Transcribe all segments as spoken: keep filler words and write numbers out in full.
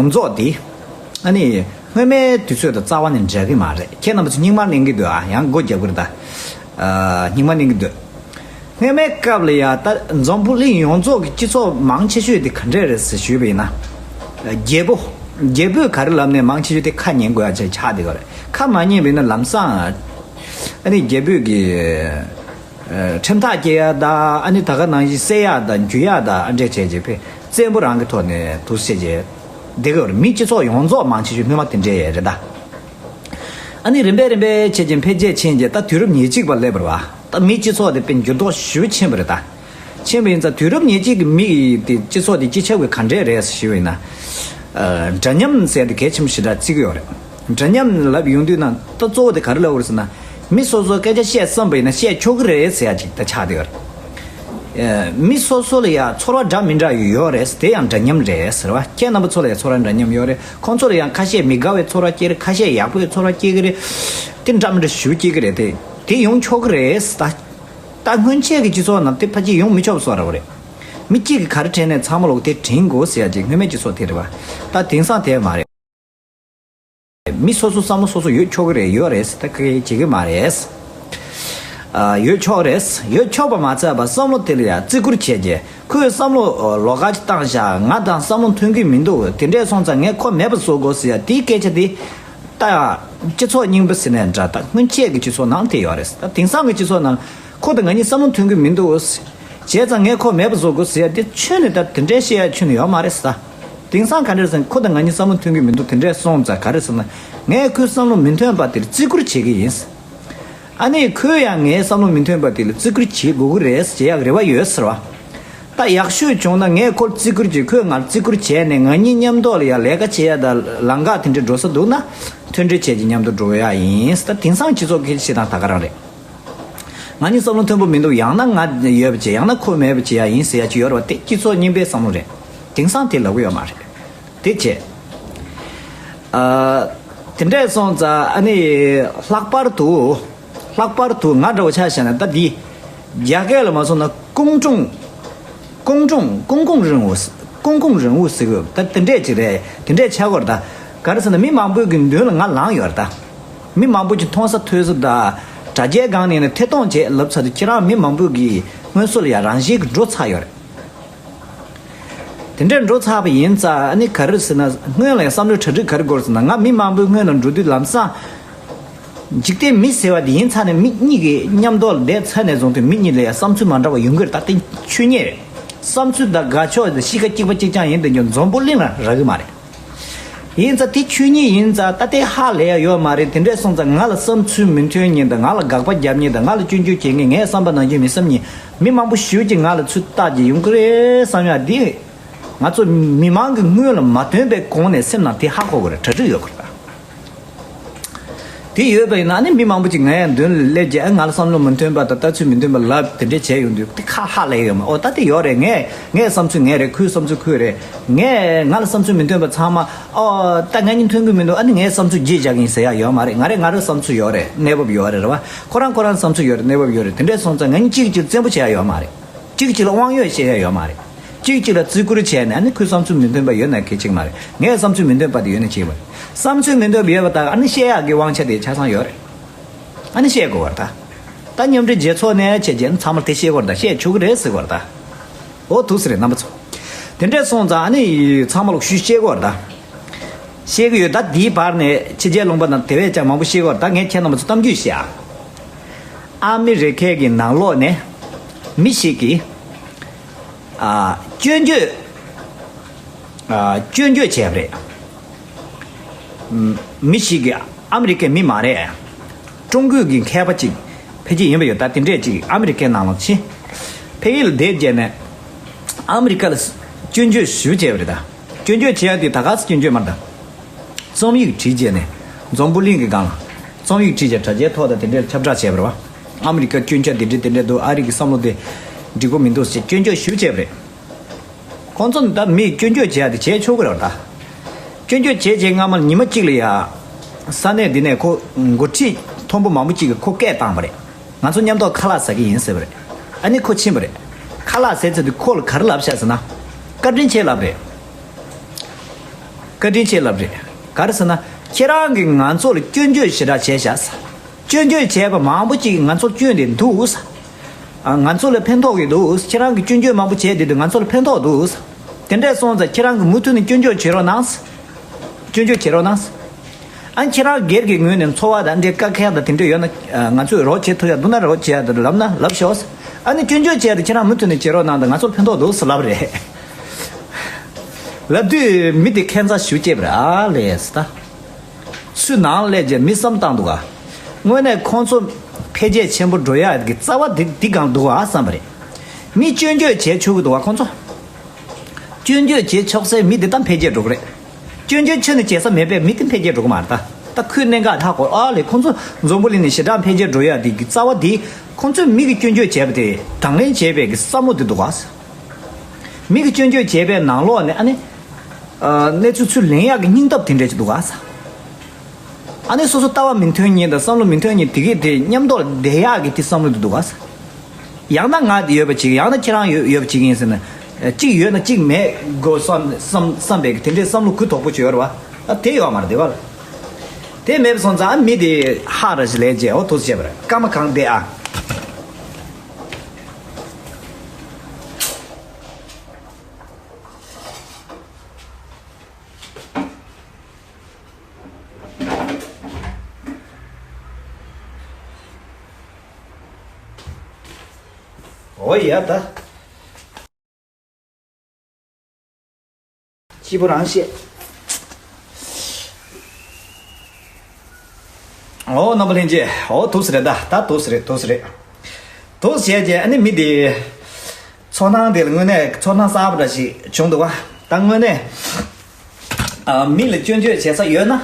ཡོངས་རྫོགས་དེ། ཨ་ནི། སྔོན་མའི་དུས་ཚོད་དང་རྩ་བ་ནས་འདྲ་གི་མ་རེད། ཁྱེད་རྣམ་པ་ཚོ་སྙིང་དམར་ལེན་གི་འདུག་ཨ། ཡང་སྒོ་རྒྱབ་གི་རེད་ད། ཨ། སྙིང་དམར་ལེན་གི་འདུག་སྔོན་མའི་སྐབས་ལ་ཡ་ད་འཛམ་བུ་གླིང་ཡོངས་རྫོགས་ཀྱི་སྤྱི་ཚོགས་མང་ཆེ་ཤོས་དེ་ག་འདྲས་རེད་ཟེར་ཞུས་པ་ཡིན་ན། རྒྱལ་པོ། རྒྱལ་པོས་ག་རེ་ལབ་ནས་མང་ཆེ་ཤོས་དེ་ཁ་ཉན་དགོས་ཡ་ཆགས་བསྡད་ཡོད་རེད། ཁ་མ་ཉན་པ་ཡིན་ན་ལམ་སང་། ཨ་ནི་རྒྱལ་པོས་ཀྱི། ཨ། ཁྲིམས་ཐག་བཅད་ཡ་དང་། ཨ་ནི་ད་ག་ནང་བཞིན་བསད་ཡ་དང་འཇུ་ཡ་དང་། ཨ་འདྲས་བྱས་རྗེས་ཕེ་བཙན་པོ་རང་གི་ཐོག་ནས་དུ་བྱས་རྗེས་བསྡད་ཀྱི་ཡོད་རེད། མི་སྤྱི་ཚོགས་ཡོངས་རྫོགས་མང་ཆེ་ཤོས་སྔོན་མ་དེ་འདྲས་རེད་ད། ཨ་ནི་རིམ་པས་རིམ་པས་བྱས་རྗེས་འཕེལ་རྒྱས་ཕྱིན་རྗེས་ད་དུས་རབས་ཉེར་གཅིག་པ་སླེབས་པ་རེད་བ། ད་མིའི་སྤྱི་ཚོགས་དེ་དཔེ་འགྱུར་ལྡོག་ཞེ་པོ་ཕྱིན་པ་རེད་ད། ཕྱིན་པ་ཡིན་ཙང་དུས་རབས་ཉེར་གཅིག་གི་མི་ཡི་དེ་སྤྱི་ཚོགས་དེ་སྤྱི་ཁྱབ་ཀྱི་ག་འདྲས་རེད་ཞུས་པ་ཡིན་ན། ཨ། འདྲ་མཉམ་ཟེར་དེ་གལ་ཆེན་པོ་ཞེ་དྲག་བརྩི་གི་ཡོད་རེད། འདྲ་མཉམ་ལབ་ཡོང་དུས་ན་ད་གཙོ་བོ་དེ་ག་རེ་ལབ་དགོས་རེད་ཟེར་ན། མི་སོ་སོ་སྐད་ཆ་བཤད་བསམ་པ་ཡིན་ན་བཤད་ཆོག་གི་རེད་ཟེར་ཡ་ཅིག་ད་ཆགས་བསྡད་ཡོད་རེད། ཨ། མི་སོ་སོ་ལ་ཡ་ཚོར་བ་འདྲ་མི་འདྲ་ཡོད་རེད། དེ་ཡང་འདྲ་མཉམ་རེད་ཟེར་བ། ཁྱེད་རྣམ་པ་ཚོ་ལ་ཡ་ཚོར་བ་འདྲ་མཉམ་ཡོད་རེད། ཁོང་ཚོ་ལ་ཡང་ཁ་ཤས་མི་དགའ་བའི་ཚོར་བ་སྐྱེ་རེད། ཁ་ཤས་ཡག་པོའི་ཚོར་བ་སྐྱེ་གི་རེད། དེ་འདྲ་མི་འདྲ་ཞེ་པོ་སྐྱེ་གི་རེད། དེ་དེ་ཡོང་ཆོག་གི་རེད་ད། ད་སྔོན་ཆད་ཀྱི་སྤྱི་ཚོགས་ནང་དེ་ཕལ་ཆེར་ཡོང་མི་ཆོག་པ་བཟོ་འདྲ་བོ་རེད། མི་གཅིག་གིས་ག་རེ་དྲན་ནས་ཚང་མ་ལོག་དེ་དྲན་དགོས་ཟེར་ཡ་ཅིག་སྔོན་མའི་སྤྱི་ཚོགས་དེ་རེད་བ། ད་དེང་སང་དེ་མ་རེད། མི་སོ་སོ་བསམ་བློ་སོ་སོ་ཡོད་ཆོག་གི་རེད། ཡོད་རེད་ཟེར་ད་ག་གེ་བྱེད་ཀྱི་མ་རེད། ཨ། ཡོད་ཆོག་རེད། ཡོད་ཆོག་པ་མ་ཚད་པ་བསམ་བློ་དེ་ལ་ཡ་བརྩི་བཀུར་བྱས་རྗེས་ཁོས་བསམ་བློ་ལོགས་ཀ་ཅིག་བཏང་བཞག་ང་དང་བསམ་བློ་མཐུན་གྱི་མི་འདུག་དེ་འདྲས་སོང་ཙང་ངས་ཁོ་མེད་པ་བཟོ་དགོས་ཟེར་ཡ་དེའི་སྐད་ཆ་དེ། ད་སྤྱི་ཚོགས་རྙིང་པ་ཟེར་ནའི་འདྲ། ད་སྔོན་ཆད་ཀྱི་སྤྱི་ཚོགས་ནང་དེ་ཡོད་རེད། ད་དེང་སང་གི་སྤྱི་ཚོགས་ནང་ཁོ་དང་ང་གཉིས་བསམ་བློ་མཐུན་གྱི་མི་འདུག་བྱས་ཙང་ངས་ཁོ་མེད་པ་བཟོ་དགོས་ཟེར་ཡ་དེ་ཁྱོན་ནས་ད་དེ་འདྲའི་བཤད་ཡ་ཁྱོན་ནས་ཡོད་མ་རེད་ཟེར། ད་དེང་སང་ག་འདྲ་རེད་ཟེར་ན་ཁོ་དང་ང་གཉིས་བསམ་བློ་མཐུན་གྱི་མི་འདུག་དེ་འདྲས་སོང་ཙང་ག་རེ་ཟེར་ན། ངས་ཁོའི་བསམ་བློ་མི་མཐུན་པ་དེར་བརྩི་བཀུར་བྱེད་ཀྱི་ཡིན། ཨ་ནི་ཁོས་ཡང་ངའི་བསམ་བློ་མི་མཐུན་པ་དེ་ལ་བརྩི་བཀུར་བྱེད་དགོས་ཀྱི་རེད། བྱེད་ཡག་རེ་བ་ཡོད་ཟེར་བ། ད་ཡག་ཤོས་བྱུང་ན་ངས་ཁོར་བརྩི་བཀུར་བྱེད། ཁོས་ང་ལ་བརྩི་བཀུར་བྱས་ནས་ང་གཉིས་མཉམ་དུ་ལ་ཡ་ལས་ཀ་བྱེད་ཡ་དང་ལམ་ཁ་དེ་འདྲ་འགྲོ་ས་འདུག་ན་མཐུན་སྒྲིལ་བྱས་ཀྱི་མཉམ་དུ་འགྲོ་ཡ་ཡིན། ད་དེང་སང་སྤྱི་ཚོགས་ཁེ་ཆེ་དང་ད་ག་རང་རེད། ང་གཉིས་བསམ་བློ་མཐུན་པོ་མི་འདུག་ཡང་ན་ང་ཡོད་པ་བྱེད། ཡང་ན་ཁོ་མེད་པ་བྱེད་ཡ་ཡིན་ཟེར་ཡ་ཅིག་ཡོད་རེད་བ། དེ་སྤྱི་ཚོགས་རྙིང་པའི་བསམ་བློ་རེད། དེང་སང་དེ་ལབ་གི་ཡོད་མ་རེད། དེ་བྱས། ཨ། དེ་འདྲས་སོང་ཙང་ཨ་ནི་ལྷག་པར་དུ། ལྷག་པར་དུ་ང་འདྲ་བོ་ཆ་བཞག་ན་ད་འདི། རྒྱ་སྐད་ལ་མ་སོང་ན་ཀུང་ཀྲུང་། ཀུང་ཀྲུང་ཀུང་ཀྲུང་རིན་ཝུ། ཀུང་ཀྲུང་རིན་ཝུ་ཟེར་གི་ད་དེ་འདྲས་ཅིག་རེད། དེ་འདྲས་ཆགས་ཀྱི་ཡོད་རེད་ད། ག་རེ་ཟེར་ན་མི་མང་པོའི་གི་མདུན་ལ་ང་ལངས་ཡོད་རེད་ད། མི་མང་པོ་ཅིག་མཐོང་ས་ཐོས་ས་ད། དྲ་རྒྱའི་སྒང་ནས་ནི་ཐད་གཏོང་བྱས་ལབ་ཚར་དུས་ཁྱེད་རང་མི་མང་པོའི་གི་སྔོན་སོ་ལ་ཡ་རང་བཞིན་གི་འགྲོ་ཚར་ཡོད་རེད། དེ་འདྲ་འགྲོ་ཚར་བ་ཡིན་ཙང་ཨ་ནི་ག་རེ་ཟེར་ན། སྔོན་ལ་ཡང་བསམ་བློའི་གྲ་སྒྲིག་ག་རེ་དགོས་ཟེར་ན། ང་མི་མང་པོའི་སྔོན་ལ་འགྲོ་དུས་ལམ་སང་། འཇིག་རྟེན་མི་ཟེར་བ་དེ་ཡིན་ཚར་ནས་མི་གཉིས་ཀྱིས་མཉམ་དུ་བསྡད་ཚར་ནས་བཟུང་སྟེ་མི་གཉིས་ལ་ཡང་བསམ་ཚུལ་མ་འདྲ་བ་ཡོང་གི་རེད། ད་དེ་ཆོས་ཉིད་རེད། བསམ་ཚུལ་དང་དགའ་ཕྱོགས་དང་གཤིས་ཀ་གཅིག་པ་གཅིག་རྐྱང་ཡིན་དེ་འདྲ་འཛོམས་པོ་གླིང་ལ་རག་གི་མ་རེད། ཡིན་ཙང་དེ་ཆོས་ཉིད་ཡིན་ཙང་ད་ལྟའི་ཧ་ལས་ཡ་ཡོད་མ་རེད། དེ་འདྲས་སོང་ཙང་ང་ལ་བསམ་ཚུལ་མི་མཐུན་མཁན་དང་། ང་ལ་དགག་པ་རྒྱབ་མཁན་དང་། ང་ལ་སྐྱོན་བརྗོད་བྱེད་མཁན། ངའི་བསམ་པ་ནང་བཞིན་མི་བསམ་མཁན་མི་མང་པོ་ཞེ་པོ་ཅིག་ང་ལ་ཚུར་ལྟ་རྒྱུ་ཡོང་གི་རེད་བསམ་ཡ་འདི། ང་ཚོ་མི་མང་གི་སྔོན་ལ་མ་ཐོན་པའི་གོང་ནས་སེམས་ནང་དེ་ཧ་གོ་གི་རེད། གྲ་སྒྲིག་ཡོད་དགོས་རེད་ད། དེ་ཡོད་པ་ཡིན་ན་ཨ་ནི་མི་མང་པོ་ཅིག་ངའི་མདུན་ལ་སླེབས་རྗེས་ཨ་ང་ལ་བསམ་བློ་མི་མཐུན་པ་དང་ལྟ་ཚུལ་མི་མཐུན་པ་ལབ་དེ་འདྲས་བྱས་ཡོང་དུས་དེ་ཁ་ཧ་ལས་ཡོད་མ། ཨོ་ད་དེ་ཡོད་རེད། ངས་ངའི་བསམ་ཚུལ་ངའི་རེད། ཁོའི་བསམ་ཚུལ་ཁོའི་རེད། ངས་ང་ལ་བསམ་ཚུལ་མི་མཐུན་པ་ཚང་མ་ཨོ་ད་ང་གཉིས་མཐུན་གི་མི་འདུག་ཨ་ནི་ངའི་བསམ་ཚུལ་བརྗེད་བཞག་གི་ཡིན་ཟེར་ཡ་ཡོད་མ་རེད། ང་རེ་ང་རེ་བསམ་ཚུལ་ཡོད་རེད། གནས་བབ་ཡོད་རེད། རེད་བ། ཁོ་རང་ཁོ་རང་བསམ་ཚུལ་ཡོད་རེད། གནས་བབ་ཡོད་རེད། དེ་འདྲས་སོང་ཙང་ང་གཉིས་གཅིག་གིས་གཅིག་བཙན་པོ་བྱེད་ཡ་ཡོད་མ་རེད། གཅིག་གཅིག་ལ་དབང་ཡོད་བཤད་ཡ་ཡོད་མ་རེད། གཅིག་གཅིག་ལ་བརྩི་བཀུར་བྱས་ནས་ཨ་ནི་ཁོའི་བསམ་ཚུལ་མི་མཐུན་པ་ཡོད་ན་གལ་ཆེ་གི་མ་རེད། ངའི་བསམ་ཚུལ་མི་མཐུན་པ་དེ་ཡོད་ན་གལ་ཆེ་གི་མ་རེད། བསམ་ཚུལ་མི་མཐུན་པ་ཡོད་པ་དག་ཨ་ནི་བཤད་ཡག་གི་དབང་ཆ་དེ་ཆ་ཚང་ཡོད་རེད། ཨ་ནི་བཤད་དགོས་པ་རེད་ད། ད་མཉམ་འབྲེལ་རྒྱལ་ཚོགས་ནས་བྱས་རྗེས་ཚང་མར་དེ་བཤད་དགོས་རེད་ད། བཤད་ཆོག་གི་རེད་ཟེར་དགོས་རེད་ད། འོ་ཐུགས་སུ་རེད་རྣམ་པ་ཚོ། དེ་འདྲས་སོང་ཙང་ཨ་ནི་ཚང་མ་ལོག་ཤུགས་བཤད་དགོས་རེད་ད། བཤད་གི་ཡོད་ད། དེའི་བར་ནས་ཕྱི་རྒྱལ་ལུང་པ་ནང་དེ་བས་ཀྱང་མང་པོ་བཤད་དགོས་རེད་ད། ངས་ཁྱེད་རྣམ་པ་ཚོ་གཏམ་རྒྱུད་བཤད་ཨ། ཨ་མི་རི་ཁའི་གི་ནང་ལོགས་ནས་མི་ཞིག་གིས། ཨ། སྐྱོན་བརྗོད། ཨ། སྐྱོན་བརྗོད་བྱས་པ་རེད། ཨམ། མི་ཞིག་གིས། ཨ་མི་རི་ཀའི་མི་མ་རེད། ཀྲུང་གོས་གི་མཁས་པ་ཅིག་ཕལ་ཆེར་ཡིན་པ་ཡོད་ད། དེ་འདྲས་ཅིག་ཨ་མི་རི་ཀའི་ནང་ལ་ཕྱིན། ཕ་གི་ལ་བསྡད་བྱས་ནས་ཨ་མི་རི་ཀ་ལ་སྐྱོན་བརྗོད་ཞེ་པོ་བྱས་པ་རེད་ད། སྐྱོན་བརྗོད་བྱས་ཡ་དེ་ད་ག་སེ་སྐྱོན་བརྗོད་མ་རེད་ད། རྩོམ་ཡིག་བྲིས་བྱས་ནས་འཛམ་བུ་གླིང་གི་སྒང་ལ་རྩོམ་ཡིག་བྲིས་བྱས་དྲ་རྒྱའི་ཐོག་དང་དེ་འདྲས་ཁྱབ་བསྒྲགས་བྱས་པ་རེད་བ། ཨ་མི་རི་ཀ་སྐྱོན་ཆ་འདི་འདྲས་དེ་འདྲས་འདུག་ཨ་རི་གི་བསམ་བློ་དེ་འགྲིག་པོ་མི་འདུག་ཅེས་སྐྱོན་བརྗོད་ཞེ་པོ་བྱས་པ་རེད། ཁོང་ཚོ་ནི་ད་མིས་སྐྱོན་བརྗོད་བྱེད་ཡ་དེ་བྱེད་ཆོག་གི་རེད་ད། སྐྱོན་བརྗོད་བྱས་རྗེས་སྔ་མ་ཉི་མ་གཅིག་ལ་ཡ། ས་གནས་འདི་ནས་ཁོ་འགོ་ཁྲིད་མཐོན་པོ་མང་པོ་གཅིག་གིས་ཁོ་སྐད་བཏང་བ་རེད། ང་ཚོ་མཉམ་དུ་ཁ་ལག་ཟ་གི་ཡིན་ཟེར་བ་རེད། ཨ་ནི་ཁོ་ཕྱིན་པ་རེད། ཁ་ལག་ཟས་ཚར་དུས་ཁོ་ལ་ག་རེ་ལབ་ཤག་ཟེར་ན། བཀའ་དྲིན་ཆེ་ལབ་རེད། བཀའ་དྲིན་ཆེ་ལབ་རེད། ག་རེ་ཟེར་ན། ཁྱེད་རང་གིས་ང་ཚོ་ལ་སྐྱོན་བརྗོད་ཞེ་དྲག་བྱས་བཞག་ས། སྐྱོན་བརྗོད་བྱས་པ་མང་པོ་ཅིག་ང་ཚོ་སྐྱོན་དེ་འདུག་ས། ཨ། ང་ཚོ་ལ་ཕན་ཐོགས་ཀྱི་འདུག་ཁྱེད་རང་གིས་སྐྱོན་བརྗོད་མང་པོ་བྱས་དེ་དུས་ང་ཚོ་ལ་ཕན་ཐོགས་འདུག་ས། དེ་འདྲས་སོང་ཙང་ཁྱེད་རང་གིས་མུ་མཐུད་ནས་སྐྱོན་བརྗོད་བྱེད་རོགས་གནང་ས། སྐྱོན་བརྗོད་བྱེད་རོགས་གནང་ས། ཨ། ཁྱེད་རང་སྒེར་གྱི་ངོས་ནས་འཚོ་བ་དང་འདྲའི་དཀའ་ཁག་དང་དེ་འདྲ་ཡོད་ན། ཨ། ང་ཚོས་རོགས་བྱེད་ཐུབ་ཡ་འདུག་ན་རོགས་བྱེད་ཡ་དེ་ལབ་ན་ལབ་ཤོག་ཨ་ནི་སྐྱོན་བརྗོད་བྱས་ཏེ་ཁྱེད་རང་མུ་མཐུད་ནས་བྱེད་རོགས་གནང་དང་། ང་ཚོར་ཕན་ཐོགས་འདུག་ཟེར་ལབ་རེད། ལབ་དུས་མི་དེ་ཁ་སང་ཞུ་སྐྱེས་པ་རེད། ཨ་ལས་ད། སུས་ནང་སླེབས་རྗེས་མི་བསམ་བཏང་འདུག་ག་དངོས་གནས་ཁོང་ཚོ་འཕེལ་རྒྱས་ཆེན་པོ་འགྲོ་ཡག་གི་རྩ་བ་འདི་འདི་གང་འདུག་ག་བསམ་པ་རེད། མི་སྐྱོན་བརྗོད་བྱས་ཆོག་གི་འདུག་ག་ཁོང་ཚོ། སྐྱོན་བརྗོད་བྱེད་ཆོག་སའི་མི་དེ་ད་འཕེལ་རྒྱས་འགྲོ་གི་རེད། སྐྱོན་བརྗོད་ཁྱོན་ནས་བྱེད་ས་མེད་པའི་མི་དེ་འཕེལ་རྒྱས་འགྲོ་གི་མ་རེད་ད། ད་ཁོའི་གནད་འགག་ཧ་གོ། ཨ་ལས་ཁོང་ཚོ་འཛམ་བུ་གླིང་ནས་ཞེ་དྲག་འཕེལ་རྒྱས་འགྲོ་ཡ་དེ་གི་རྩ་བ་དེ། ཁོང་ཚོས་མི་གི་སྐྱོན་བརྗོད་བྱས་པ་དེ་དང་ལེན་བྱས་པའི་གི་བསམ་བློ་དེ་འདུག་ག་མི་གི་སྐྱོན་བརྗོད་བྱས་པའི་ནང་ལོགས་ནས་ཨ་ནི། ཨ། གནས་ཚུལ་ཚུར་ལེན་ཡག་གི་སྙིང་སྟོབས་དེ་འདྲ་ཅིག་འདུག་ག་ཨ་ནི་སོ་སོ་ལྟ་བ་མི་མཐུན་མཁན་དང་བསམ་བློ་མི་མཐུན་མཁན་དེ་གས་དེ་མཉམ་དུ་བསྡད་ཡག་གི་དེ་བསམ་བློ་དེ་འདུག་ག་ཡང་ན་ང་དེ་ཡོད་པ་ཅིག་ཡང་ན་ཁྱེད་རང་ཡོད་ཡོད་པ་ཅིག་ཡིན་ཟེར་ན། གཅིག་ཡོད་ན་གཅིག་མེད་དགོས་བསམ་བསམ་བསམ་པའི་དེ་འདྲའི་བསམ་བློ་གུ་དོག་པོ་ཅིག་ཡོད་རེད་བ། ཨ། དེ་ཡོད་མ་རེད་དེ་བ། དེ་མེད་པ་སོང་ཙང་ཨ་མི་དེ་ཧ་ར་ཞིག་ལས་རྗེས་ཨོ་ཐུགས་བྱས་པ་རེད། སྐར་མ་གང་བསྡད་ཨ། ཨོ་ཡ་ད། སྐྱིད་པོ་རང་བཤད། ཨོ་རྣམ་པ་ལྷན་རྒྱས། ཨོ་ཐུགས་སུ་རེད་ད། ད་ཐུགས་སུ་རེད། ཐུགས་སུ་རེད། ཐུགས་བྱས་རྗེས་ཨ་ནི་མི་དེ། ཚོར་སྣང་དེ་ལ་དངོས་གནས་ཚོར་སྣང་གསར་པ་འདྲ་ཞིག་བྱུང་འདུག་བ། ད་དངོས་གནས། ཨ། མི་ལ་སྐྱོན་བརྗོད་བྱེད་ས་ཡོད་ན།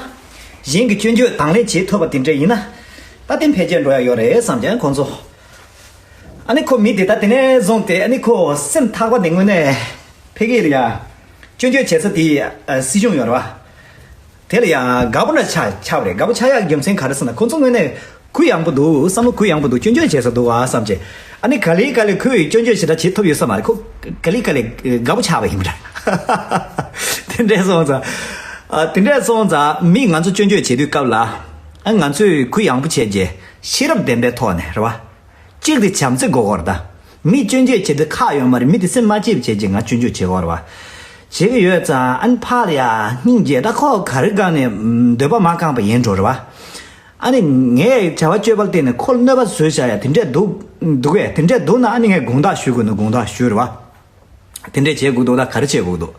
གཞན་གྱི་སྐྱོན་བརྗོད་དང་ལེན་བྱེད་ཐུབ་པ་དེ་འདྲ་ཡིན་ན། ད་དེ་འཕེལ་རྒྱས་འགྲོ་ཡ་ཡོད་རེད་བསམ་ཀྱང་ཁོང་ཚོ། ཨ་ནི་ཁོ་མི་དེ་ད་དེ་ནས་བཟུང་སྟེ་ཨ་ནི་ཁོ་སེམས་ཐག་པ་དེ་དངོས་གནས་ཕ་གི་ལ་ཡ། སྐྱོན་བརྗོད་བྱེད་ས་དེ་ཨ་སྲིད་གཞུང་ཡོད་རེད་བ། དེ་ལ་ཡ་དགའ་པོ་འདྲ་ཆགས་ཆགས་པ་རེད། དགའ་པོ་ཆགས་ཡག་རྒྱུ་མཚན་ག་རེ་ཟེར་ན། ཁོ་ཚོ་དངོས་གནས་གུ་ཡངས་པོ་འདུག་བསམ་བློ་གུ་ཡངས་པོ་འདུག་སྐྱོན་བརྗོད་བྱེད་ས་འདུག་བ་བསམ་བྱས། ཨ་ནི་ག་ལེ་ག་ལེ་ཁོས་སྐྱོན་བརྗོད་ཞེ་དྲག་བྱེད་ཐུབ་ཡོད་ས་མ་རེད། ཁོ་ག་ལེ་ག་ལེ་དགའ་པོ་ཆགས་པ་ཡིན་པ་འདྲ། དེ་འདྲས་སོང་ཙང་། ཨ། དེ་འདྲས་སོང་ཙང་མི་ང་ཚོ་སྐྱོན་བརྗོད་བྱེད་དུས་སྐབས་ལ། ཨ། ང་ཚོས་གུ་ཡངས་པོ་བྱས་རྗེས་ཤེས་རབ་ལྡན་པའི་ཐོག་ནས་རེད་བ། གཅིག་དེ་བྱམས་བརྩེ་དགོས་ཀྱི་རེད་ད། མི་སྐྱོན་བརྗོད་བྱེད་དུས་ཁག་ཡོད་མ་རེད། མི་དེ་སེམས་མ་སྐྱིད་པ་བྱས་རྗེས་ང་སྐྱོན་བརྗོད་བྱེད་ཀྱི་ཡོད་རེད་བ། བྱེད་ཀྱི་ཡོད་ཙང་ཨ་ནི་ཕར་ལ་ཡ་སྙིང་རྗེ་ད་ཁོ་ག་རེ་གང་ནས་འདོད་པ་མ་བསྐངས་པ་ཡིན་འགྲོ་རེད་བ། ཨ་ནི་ངས་བྱ་བ་སྤྱོད་པ་བརྟེན་ནས་ཁོ་ལ་གནོད་པ་བཟོས་བཞག་ཡ་དེ་འདྲས་འདུག་འདུག་གས། དེ་འདྲས་འདུག་ན་ཨ་ནི་ངས་དགོངས་དག་ཞུ་དགོས་ན་དགོངས་དག་ཞུ་རེད་བ། དེ་འདྲས་བྱེད་དགོས་འདུག་ད་ག་རེ་བྱེད་དགོས་འདུག་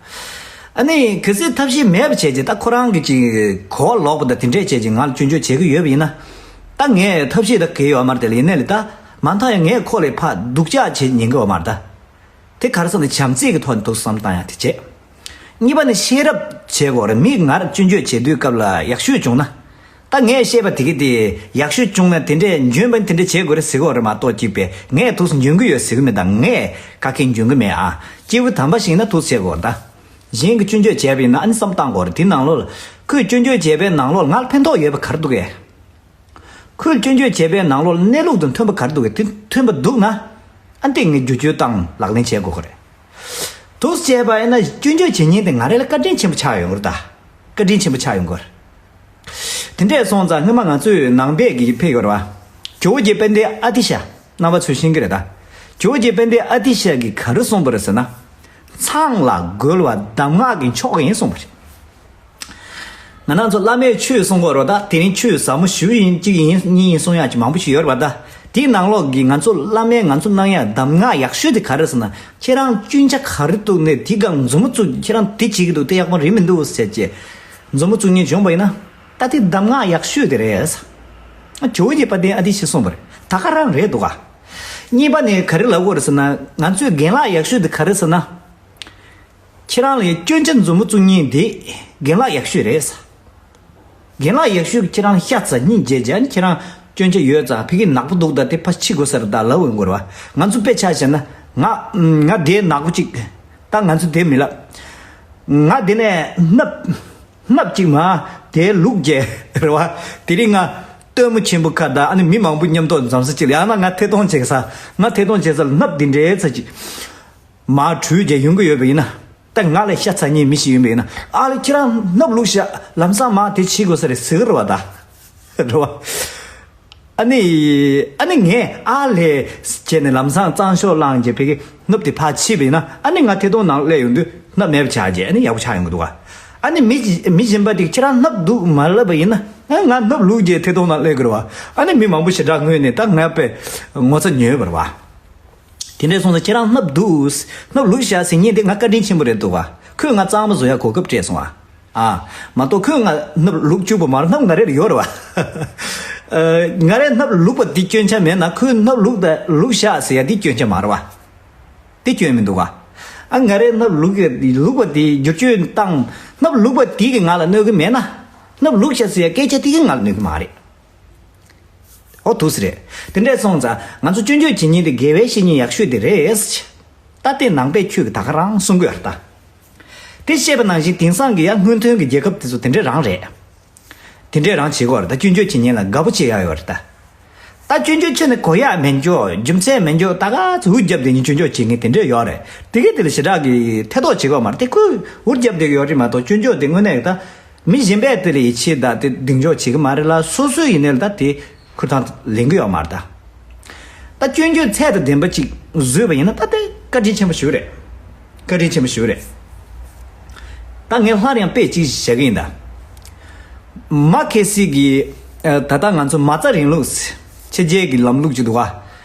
ཨ་ནི་གལ་སྲིད་ཐབས་ཤེས་མེད་པ་བྱས་རྗེས་ད་ཁོ་རང་གི་ཅིག་གོ་ལོག་པ་དང་དེ་འདྲས་བྱས་རྗེས་ང་ལ་སྐྱོན་བརྗོད་བྱེད་ཀྱི་ཡོད་པ་ཡིན་ན། ད་ངས་ཐབས་ཤེས་ད་གང་ཡང་ཡོད་མ་རེད། དེ་ལ་ཡིན་ནའི་ལ་ད་མ་མཐའ་ཡང་ངས་ཁོ་ལ་ཕར་སྡུག་ཅག་བྱེད་ཉན་གི་ཡོད་མ་རེད་ད། དེ་ག་རེ་ཟེར་ན་བྱམས་བརྩེ་གི་ཐོག་ནས་ཐུགས་བསམ་བཏང་ཡ་དེ་བྱེད། གཉིས་པ་ནི་ཤེས་རབ་བྱེད་དགོས་རེད། མིས་ང་ལ་སྐྱོན་བརྗོད་བྱེད་དུས་སྐབས་ལ་ཡག་ཤོས་བྱུང་ན། ད་ངས་བཤད་པ་དེ་གི་དེ་ཡག་ཤོས་བྱུང་ན་དེ་འདྲས་འཇོན་པ་ནི་དེ་འདྲས་བྱེད་དགོས་རེད་ཟེར་གི་ཡོད་རེད་མ་གཏོགས་གཅིག་པས་ངས་ཐུགས་སུ་འཇོན་གི་ཡོད་ཟེར་གི་མེད། ད་ངས་ག་གེ་འཇོན་གི་མེད་ཨ། སྐྱེས་བུ་དམ་པ་ཞིག་ཡིན་ན་ཐུགས་བྱེད་དགོས་རེད་ད། གཞན་གྱི་སྐྱོན་བརྗོད་བྱས་པ་ཡིན་ན་ཨ་ནི་བསམ་བཏང་དགོས་རེད། དེ་ནང་ལོགས་ལ་ཁོས་སྐྱོན་བརྗོད་བྱས་པའི་ནང་ལོགས་ལ་ང་ལ་ཕན་ཐོགས་ཡོད་པ་ག་རེ་འདུག་གས། ཁོས་སྐྱོན་བརྗོད་བྱས་པའི་ནང་ལོགས་ལ་གནས་ལུགས་དང་མཐུན་པ་ག་རེ་འདུག་གས། དེ་མཐུན་པ་འདུག་ན། ཨ་ནི་དེ་ངས་བསྒྱུར་བཅོས་བཏང་ལག་ལེན་བྱེད་དགོས་ཀྱི་རེད། འདུག་སེ་བྱས་པ་ཡིན་ན་སྐྱོན་བརྗོད་བྱེད་མཁན་དེ་ང་རང་ལ་བཀའ་དྲིན་ཆེན་པོ་ཆགས་ཡོང་གི་རེད་ད། བཀའ་དྲིན་ཆེན་པོ་ཆགས་ཡོང་གི་རེད། དེ་འདྲས་སོང་ཙང་སྔོན་མ་ང་ཚོས་ནང་པའི་གི་ཕེབས་ཡོད་རེད་བ། ཇོ་བོ་རྗེ་དཔལ་ལྡན་ཨ་ཏི་ཤ། རྣམ་པ་ཚོས་ཤེས་ཀྱི་རེད་ད། ཇོ་བོ་རྗེ་དཔལ་ལྡན་ཨ་ཏི་ཤ་གིས་ག་རེ་གསུངས་པ་རེད་ཟེར་ན། མཚང་ལ་རྒོལ་བ་གདམས་ངག་གི་མཆོག་ཡིན་གསུངས་པ་རེད། ང་རང་ཚོ་བླ་མས་ཆོས་གསུང་གི་ཡོད་རེད་བ། ད་དེ་རིང་ཆོས་ཟབ་མོ་ཞེ་པོ་ཡིན། གཅིག་ཡིན་གཉིས་ཡིན་གསུང་ཡག་ཅིག་མང་པོ་ཞིག་ཡོད་རེད་བ། ད་དེའི་ནང་ལོགས་ཀྱི་ང་ཚོ་བླ་མས་ང་ཚོ་གནང་ཡག་གདམས་ངག་ཡག་ཤོས་དེ་ག་རེ་ཟེར་ན། ཁྱེད་རང་སྐྱོན་ཆ་ག་རེ་འདུག་ནས་དེ་ག་མཛུབ་མོ་བཙུགས། ཁྱེད་རང་དེ་བྱེད་ཀྱི་འདུག་དེ་ཡག་པོ་རེད་མི་འདུག་ཟེར་བྱས་མཛུབ་མོ་བཙུགས་མཁན་བྱུང་བ་ཡིན་ན། ད་དེ་གདམས་ངག་ཡག་ཤོས་དེ་རེད། ཇོ་བོ་རྗེ་དཔལ་ལྡན་ཨ་ཏི་ཤས་གསུངས་པ་རེད། ད་ག་རང་རེད་འདུག་ག་གཉིས་པ་ནས་ག་རེ་ལབ་དགོས་རེད་ཟེར་ན། ང་ཚོའི་རྒན་ལགས་ཡག་ཤོས་དེ་ག་རེ་ཟེར་ན། ཁྱེད་རང་ལ་སྐྱོན་ཆ་མཛུབ་མོ་བཙུགས་མཁན་དེ་རྒན་ལགས་ཡག་ཤོས་རེད། རྒན་ལགས་ཡག་ཤོས་ཁྱེད་རང་ཤ་ཚ་སྙིང་རྗེ་ཅན། ཁྱེད་རང་སྐྱོན་ཆ་ཡོད་ཙང་ཕ་གི་ནག་པོ་འདུག་ད་དེ་ཕར་ཕྱི་དགོས་ས་རེད་ད་ལབ་འོང་གི་རེད་བ། ང་ཚོ་དཔེ་ཆ་བཞག་ན་ང་ང་དེ་ནག་པོ་གཅིག་ད་ང་ཚོ་དེ་མི་ལབ། ང་དེ་ནས་སྣབས་སྣབས་གཅིག་མ་དེ་ལུག་རྒྱལ་རེད་བ། དེ་རིང་ང་སྟོན་མོ་ཆེན་པོ་ཁ་ད་ཨ་ནི་མི་མང་པོ་མཉམ་དུ་འཛོམས་ས་གཅིག་ལ། ཡང་ན་ང་ཐད་གཏོང་བྱེད་ས། ང་ཐད་གཏོང་བྱེད་ས་ལ་སྣབས་འདི་འདྲའི་ཚ་གཅིག་མར་དྲུད་རྒྱག་ཡོང་གི་ཡོད་པ་ཡིན་ན། ད་ ང་ལས་ཤ་ཚ་མཁན་མི་ཞིག་ཡིན་པས་ན། ཨ་ལས་ཁྱེད་རང་སྣབས་བླུགས་ཤག་ལམ་སང་མར་དེ་བྱེད་དགོས་ས་རེད་ཟེར་གི་རེད་བ་ད། རེད་བ། ཨ་ནི། ཨ་ནི་ངས་ཨ་ལས་བྱས་ནས་ལམ་སང་གཙང་ཤོག་བླངས་རྗེས་ཕ་གི་སྣབས་དེ་ཕར་ཕྱིས་པ་ཡིན་ན། ཨ་ནི་ང་ཐད་གཏོང་ནང་སླེབས་ཡོང་དུས་སྣབས་མེད་པ་ཆགས་རྗེས་ཨ་ནི་ཡག་པོ་ཆགས་ཡོང་གི་འདུག་ག་ཨ་ནི་མི་མི་གཞན་པ་དེས་ཁྱེད་རང་སྣབས་འདུག་མ་ལབ་པ་ཡིན་ན། ཨ་ང་སྣབས་བླུགས་རྗེས་ཐད་གཏོང་ནང་སླེབས་དགོས་རེད་བ། ཨ་ནི་མི་མང་པོ་ཞེ་དྲག་སྔོན་ནས་ད་ང་དཔེ་ངོ་ཚ་ཉོས་པ་རེད་བ། དེ་འདྲས་སོང་ཙང་ཁྱེད་རང་སྣབས་འདུག་སྣབས་བླུགས་ཤག་ཟེར་མཁན་དེ་ང་བཀའ་དྲིན་ཆེན་པོ་རེད་འདུག་ག་ཁོས་ང་གཙང་མ་བཟོ་ཡག་གོ་སྐབས་སྤྲད་སོང་བ། ཨ། མ་གཏོགས་ཁོས་ང་སྣབས་བླུགས་བཅུག་པ་མ་རེད། སྣབས་ང་རང་ལ་ཡོད་རེད་བ། ཨ། ང་རང་སྣབས་བླུགས་པ་འདི་སྐྱོན་ཆ་མེད་ན་ཁོས་སྣབས་བླུགས་ད་བླུགས་ཤག་ཟེར་ཡག་འདི་སྐྱོན་ཆ་མ་རེད་བ། འདི་སྐྱོན་མི་འདུག་ག་ཨ། ང་རང་སྣབས་བླུགས་བླུགས་པ་འདི་བསྒྱུར་བཅོས་བཏང་། སྣབས་བླུགས་པ་འདི་གིས་ང་ལ་གནོད་ཀྱི་མེད་ན། སྣབས་བླུགས་ཤག་ཟེར་ཡག་སྐད་ཆ་འདི་གིས་ང་ལ་གནོད་ཀྱི་མ་རེད། ཨོ་ཐུགས་སུ་རེད། དེ་འདྲས་སོང་ཙང་ང་ཚོ་སྐྱོན་བརྗོད་བྱེད་མཁན་དེ་དགེ་བའི་བཤེས་གཉེན་ཡག་ཤོས་དེ་རེད། ད་དེ་ནང་པའི་ཆོས་ཀྱི་ད་ག་རང་གསུང་གི་ཡོད་རེད་ད། དེ་བཤད་པ་ནང་བཞིན་དེང་སང་གི་ཡ་སྔོན་ཐོན་གྱི་རྒྱལ་ཁབ་དེ་ཚོ་དེ་འདྲས་རང་རེད། དེ་འདྲས་རང་བྱེད་ཀྱི་ཡོད་རེད་ད། སྐྱོན་བརྗོད་བྱེད་མཁན་ལ་དགའ་པོ་བྱེད་ཡག་ཡོད་རེད་ད། ད་སྐྱོན་བརྗོད་ཁྱོན་ནས་གོ་ཡག་མེད་འཇོག་རྒྱུ་མཚན་མེད་འཇོག་ད་ག་ཚོད་འུར་རྒྱབ་བསྡད་མཁན་སྐྱོན་བརྗོད་བྱེད་མཁན་དེ་འདྲས་ཡོད་རེད། དེ་གས་དེ་ལ་ཞེ་དྲག་གི་ཐེ་གཏོགས་བྱེད་ཀྱི་ཡོད་མ་རེད། དེ་ཁོས་འུར་རྒྱབ་བསྡད་ཀྱི་ཡོད་རེད་མ་གཏོགས་སྐྱོན་བརྗོད་དེ་དངོས་གནས་ད། མི་གཞན་པས་དེ་ལ་ཡིད་ཆེས་དང་དེ་གདེང་འཇོག་བྱེད་ཀྱི་མ་རེད་ལ། སོ་སོའི་ཡིན་ནའི་ད་དེ་ཁུར་ཐང་ལེན་གྱི་ཡོད་མ་རེད་ད། ད་སྐྱོན་བརྗོད་ཚད་དང་ལྡན་པ་ཅིག་བཟོས་པ་ཡིན་ན་ད་དེ་བཀའ་དྲིན་ཆེན་པོ་ཞིག་རེད། བཀའ་དྲིན་ཆེན་པོ་ཞིག་རེད། ད་ངས་སླར་ཡང་དཔེ་གཅིག་བཞག་གི་ཡིན་ད། མ་ཁེ་སི་གི་ད་ལྟ་ང་ཚོ་མ་རྩ་རིང་ལུགས་ཕྱི་རྒྱལ་གྱི་ལམ་ལུགས་ཅིག་འདུག་ག་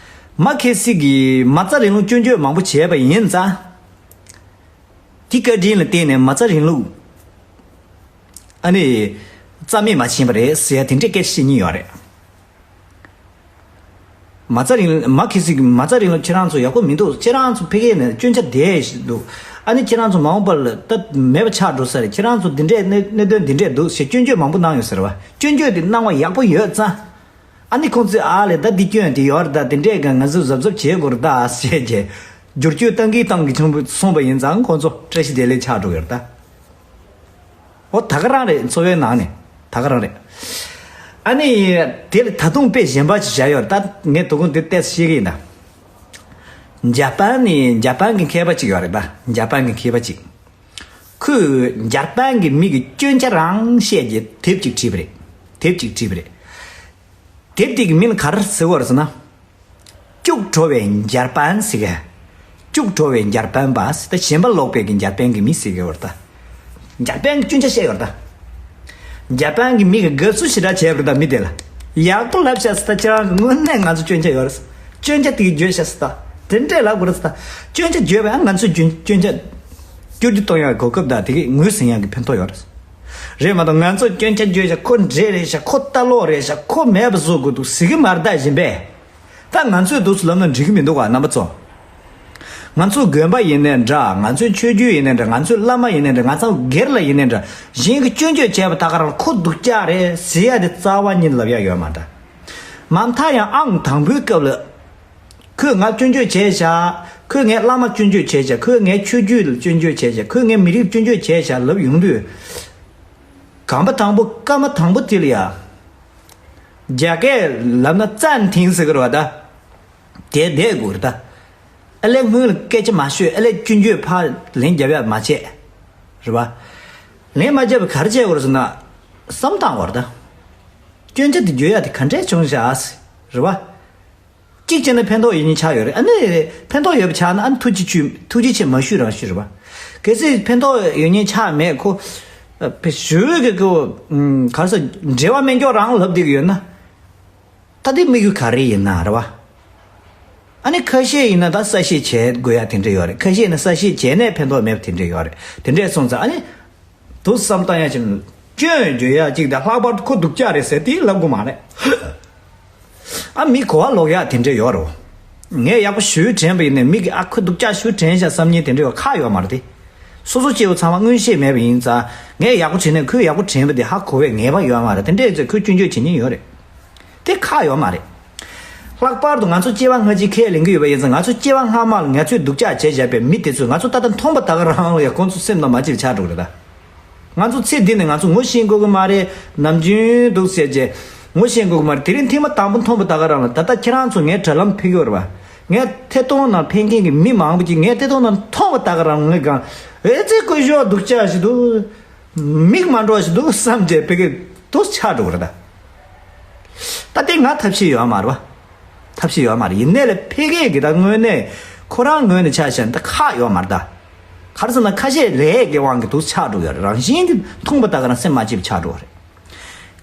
མ་ཁེ་སི་གི་མ་རྩ་རིང་ལུགས་སྐྱོན་བརྗོད་མང་པོ་བྱས་པ་ཡིན་ཙང་། དེ་བཀའ་དྲིན་ལ་བརྟེན་ནས་མ་རྩ་རིང་ལུགས་ཨ་ནི་རྩ་མེད་མ་ཕྱིན་པ་རེད་ཟེར་ཡ་དེ་འདྲའི་སྐད་ཆ་བཤད་མཁན་ཡོད་རེད། མ་རྩ་རིང་མ་ཁེ་སི་གི་མ་རྩ་རིང་ལུགས་ཁྱེད་རང་ཚོ་ཡག་པོ་མི་འདུག་ཁྱེད་རང་ཚོ་ཕ་གིའི་ནས་སྐྱོན་ཆ་དེ་ཞིག་འདུག་ཨ་ནི་ཁྱེད་རང་ཚོ་མ་འོངས་པ་ལ་ད་མེད་པ་ཆགས་འགྲོ་ས་རེད། ཁྱེད་རང་ཚོ་འདི་འདྲའི་གནད་གནད་དོན་འདི་འདྲས་འདུག་ཞེས་སྐྱོན་བརྗོད་མང་པོ་གནང་ཡོད་ཟེར་བ། སྐྱོན་བརྗོད་དེ་གནང་བ་ཡག་པོ་ཡོད་ཙང་། ཨ་ནི་ཁོང་ཚོས་ཨ་ལས་ད་འདི་སྐྱོན་དེ་ཡོད་རེད་ད། དེ་འདྲས་ག་ང་ཚོས་གཟབ་གཟབ་བྱེད་དགོས་རེད་ད་ཟེར་རྗེས། བསྒྱུར་བཅོས་གཏང་གིན་གཏང་གིན་བྱུང་སོང་བ་ཡིན་ཙང་ཁོང་ཚོ་བཀྲ་ཤིས་བདེ་ལེགས་ཆགས་འགྲོ་གི་རེད་ད། འོ་ད་ག་རང་རེད། འཚོ་བའི་ནང་ནས་ད་ག་རང་རེད། ཨ་ནི་དེ་ལ་ད་དུང་དཔེ་གཞན་པ་ཅིག་བཞག་ཡོད་རེད་ད། ངས་དོ་དགོང་དེ་ཏོག་ཙམ་བཤད་གི་ཡིན་ད། འཇར་པན་ནི་འཇར་པན་གི་མཁས་པ་ཅིག་ཡོད་རེད་ད། འཇར་པན་གི་མཁས་པ་ཅིག་ཁོས་འཇར་པན་གི་མི་གི་སྐྱོན་ཆ་རང་བཤད་རྗེས་དེབ་ཅིག་བྲིས་པ་རེད། དེབ་ཅིག་བྲིས་པ་རེད། དེབ་དེ་གི་མིང་ལ་ག་རེ་ཟེར་བ་རེད་ཟེར་ན། སྐྱུག་བྲོ་བའི་འཇར་པན་ཟེར་གི་སྐྱུག་བྲོ་བའི་འཇར་པན་པ་ཟེར་ད་ཞེན་པ་ལོག་པའི་གི་འཇར་པན་གི་མི་ཟེར་གི་ཡོད་རེད་ད། འཇར་པན་གི་སྐྱོན་ཆ་བཤད་ཡོད་རེད་ད། འཇར་པན་གི་མི་གི་དགའ་བསུ་ཞེ་དྲག་བྱས་པ་རེད་ད། མི་དེ་ལ་ཡག་པོ་ལབ་ཤག་ཟེར་ད། ཁྱེད་རང་གི་དངོས་གནས་ང་ཚོ་སྐྱོན་ཆ་ཡོད་རེད། སྐྱོན་ཆ་དེ་གི་བརྗོད་ཤག་ཟེར་ད། དེ་འདྲས་ལབ་དགོས་རེད་ཟེར་ད། སྐྱོན་ཆ་བརྗོད་པ་ཡང་ང་ཚོས་སྐྱོན་སྐྱོན་ཆ་བསྐྱར་ཞིབ་གཏོང་ཡག་གོ་སྐབས་དང་དེ་གི་ངོས་ཟིན་ཡག་གི་ཕན་ཐོགས་ཡོད་རེད། རེད་མ་གཏོགས་ང་ཚོ་སྐྱོན་ཆ་བརྗོད་ཤག་ཁོ་འདྲེ་རེད་ཤག་ཁོ་ལྟ་ལོག་རེད་ཤག་ཁོ་མེད་པ་བཟོ་དགོས་འདུག་ཟེར་གི་མ་རེད་ད། གཞན་པས། ད་ང་ཚོས་འདུག་སེ་ལབ་ན་འགྲིག་གི་མི་འདུག་ག་རྣམ་པ་ཚོ། ང་ཚོ་དགོན་པ་ཡིན་ནའི་འདྲ། ང་ཚོའི་ཆོས་བརྒྱུད་ཡིན་ནའི་འདྲ། ང་ཚོའི་བླ་མ་ཡིན་ནའི་འདྲ། ང་ཚོ་སྒེར་ལ་ཡིན་ནའི་འདྲ། གཞན་གྱིས་སྐྱོན་བརྗོད་བྱས་པ་ད་ག་རང་ཁོ་སྡུག་ཅག་རེད་ཟེར་ཡ་དེ་རྩ་བ་ཉིད་ལབ་ཡ་ཡོད་མ་རེད། མ་མཐའ་ཡང་ཨང་དང་པོའི་སྐབས་ལ། ཁོས་ང་སྐྱོན་བརྗོད་བྱས་ཤག་ཁོས་ངའི་བླ་མ་སྐྱོན་བརྗོད་བྱས་ཤག་ཁོས་ངའི་ཆོས་བརྒྱུད་ལ་སྐྱོན་བརྗོད་བྱས་ཤག་ཁོས་ངའི་མི་རིགས་སྐྱོན་བརྗོད་བྱས་ཤག་ལབ་ཡོང་དུས། གོམ་པ་དང་པོ་སྐར་མ་དང་པོ་དེ་ལ་ཡ། རྒྱ་སྐད་ལབ་ན་ཙན་ཐིང་ཟེར་གི་རེད་བ་ད། དེ་བསྡད་དགོས་རེད་ད། ཨ་ལས་སྔོན་ལ་སྐད་ཆ་མ་ཤོད། ཨ་ལས་སྐྱོན་བརྗོད་ཕར་ལན་རྒྱབ་ཡ་མ་བྱེད། རེད་བ། ལན་མ་རྒྱབ་པ་ག་རེ་བྱེད་དགོས་རེད་ཟེར་ན། བསམ་བཏང་དགོས་རེད་ད། སྐྱོན་ཆ་དེ་བརྗོད་ཡ་དེ་ག་འདྲས་བྱུང་ཤག་རེད་བ། གཅིག་བྱས་ན་ཕན་ཐོགས་ཡོད་མཁན་ཆགས་ཡོད་རེད། ཨ་ནི་ཕན་ཐོགས་ཡོད་པ་ཆགས་ན་ཨ་ནི་ཐུགས་རྗེ་ཆེ། ཐུགས་རྗེ་ཆེ་མ་ཞུས་རང་ཞུས་རེད་བ། གལ་སྲིད་ཕན་ཐོགས་ཡོད་མཁན་ཆགས་མེད་ཁོ། ཨ་ཕེ་ཞུས་གི་ཁོ། ཨམ་ག་རེ་ཟེར། འབྲེལ་བ་སྨན་སྐྱོག་རང་ལབ་བསྡད་ཀྱི་ཡོད་ན། ད་དེ་དམིགས་ཡུལ་ག་རེ་ཡིན་ན་རེད་བ། ཨ་ནི་ཁ་ཤས་ཡིན་ན་ད་གསལ་བཤད་བྱེད་དགོས་ཡ་དེ་འདྲ་ཡོད་རེད། ཁ་ཤས་ཡིན་ན་གསལ་བཤད་བྱས་ནས་ཕན་ཐོགས་མེད་པ་དེ་འདྲ་ཡོད་རེད། དེ་འདྲས་སོང་ཙང་ཨ་ནི། དུ་བསམ་བཏང་ཡ་ཅིག་སྐྱོན་བརྗོད་ཡ་ཅིག་དང་ལྷག་པར་དུ་ཁོ་སྡུག་ཅག་རེད་ཟེར་དེ་ལབ་དགོས་མ་རེད། ཨ་མི་གོ་བ་ལོག་ཡག་དེ་འདྲ་ཡོད་རེད། ངས་ཡག་པོ་ཞུས་དྲན་པ་ཡིན་ནའི་མི་གིས་ཨ་ཁོ་སྡུག་ཅག་ཞུས་དྲན་ཤག་བསམ་མཁན་དེ་འདྲ་ཡོད་ཁག་ཡོད་མ་རེད་དེ། སོ་སོ་སྐྱེ་བོ་ཚང་མ་མངོན་ཤེས་མེད་པ་ཡིན་ཙང་ངས་ཡག་པོ་བྱས་ནས་ཁོས་ཡག་པོ་དྲན་པ་དེ་ཧ་གོ་བའི་ངེས་པ་ཡོད་མ་རེད། དེ་འདྲ་ཡིན་ཙང་ཁོས་སྐྱོན་བརྗོད་བྱེད་མཁན་ཡོད་རེད། དེ་ཁག་ཡོད་མ་རེད། ལྷག་པར་དུ་ང་ཚོ་སྐྱེ་བ་སྔ་ཕྱི་ཁས་ལེན་གྱི་ཡོད་པ་ཡིན་ཙང་ང་ཚོ་སྐྱེ་བ་སྔ་མ་ལ་ང་ཚོས་སྡུག་ཅག་བྱས་བཞག་པའི་མི་དེ་ཚོས་ང་ཚོ་ད་ལྟ་མཐོང་པ་ད་ག་རང་ལ་ཡང་ཁོང་ཚོ་སེམས་ནང་མ་སྐྱིད་ཆགས་འགྲོ་གི་རེད་ད། ང་ཚོ་ཚེ་འདི་ནས་ང་ཚོ་ངོ་ཤེས་དགོས་ཀྱི་མ་རེད། ནམ་རྒྱུན་འདུག་ཟེར་རྗེས་ངོ་ཤེས་དགོས་ཀྱི་མ་རེད། དེ་རིང་ཐེངས་མ་དང་པོ་མཐོང་པ་ད་ག་རང་ལ་ད་ལྟ་ཁྱེད་རང་ཚོ་ངའི་དྲ་ལམ་ཕེབས་ཀྱི་ཡོད་རེད་བ། ངས་ཐད་གཏོང་ནང་ཕེབས་མཁན་གྱི་མི་མང་པོ་ཅིག་ངས་ཐད་གཏོང་ནང་མཐོང་བ་ད་ག་རང་ངས་གང་ཨེ་ཙི་སྐུ་ཞབས་སྡུག་ཅག་ཞིག་འདུག་མིག་མ་འགྲོ་ཞིག་འདུག་བསམ་བྱས་ཕ་གི་དུ་ཆགས་འགྲོ་གི་རེད་ད། ད་དེ་ང་ཐབས་ཤེས་ཡོད་མ་རེད་བ། ཐབས་ཤེས་ཡོད་མ་རེད། ཡིན་ནའི་ལས་ཕ་གི་གི་ད་དངོས་གནས་ཁོ་རང་ངོས་ནས་ཆ་བཞག་ན་ད་ཁག་ཡོད་མ་རེད་ད། ག་རེ་ཟེར་ན་ཁ་ཤས་ལས་ཀྱི་དབང་གིས་དུ་ཆགས་འགྲོ་ཡོད་རེད། རང་བཞིན་གྱིས་མཐོང་བ་ད་ག་རང་སེམས་མ་སྐྱིད་པ་ཆགས་འགྲོ་བ་རེད།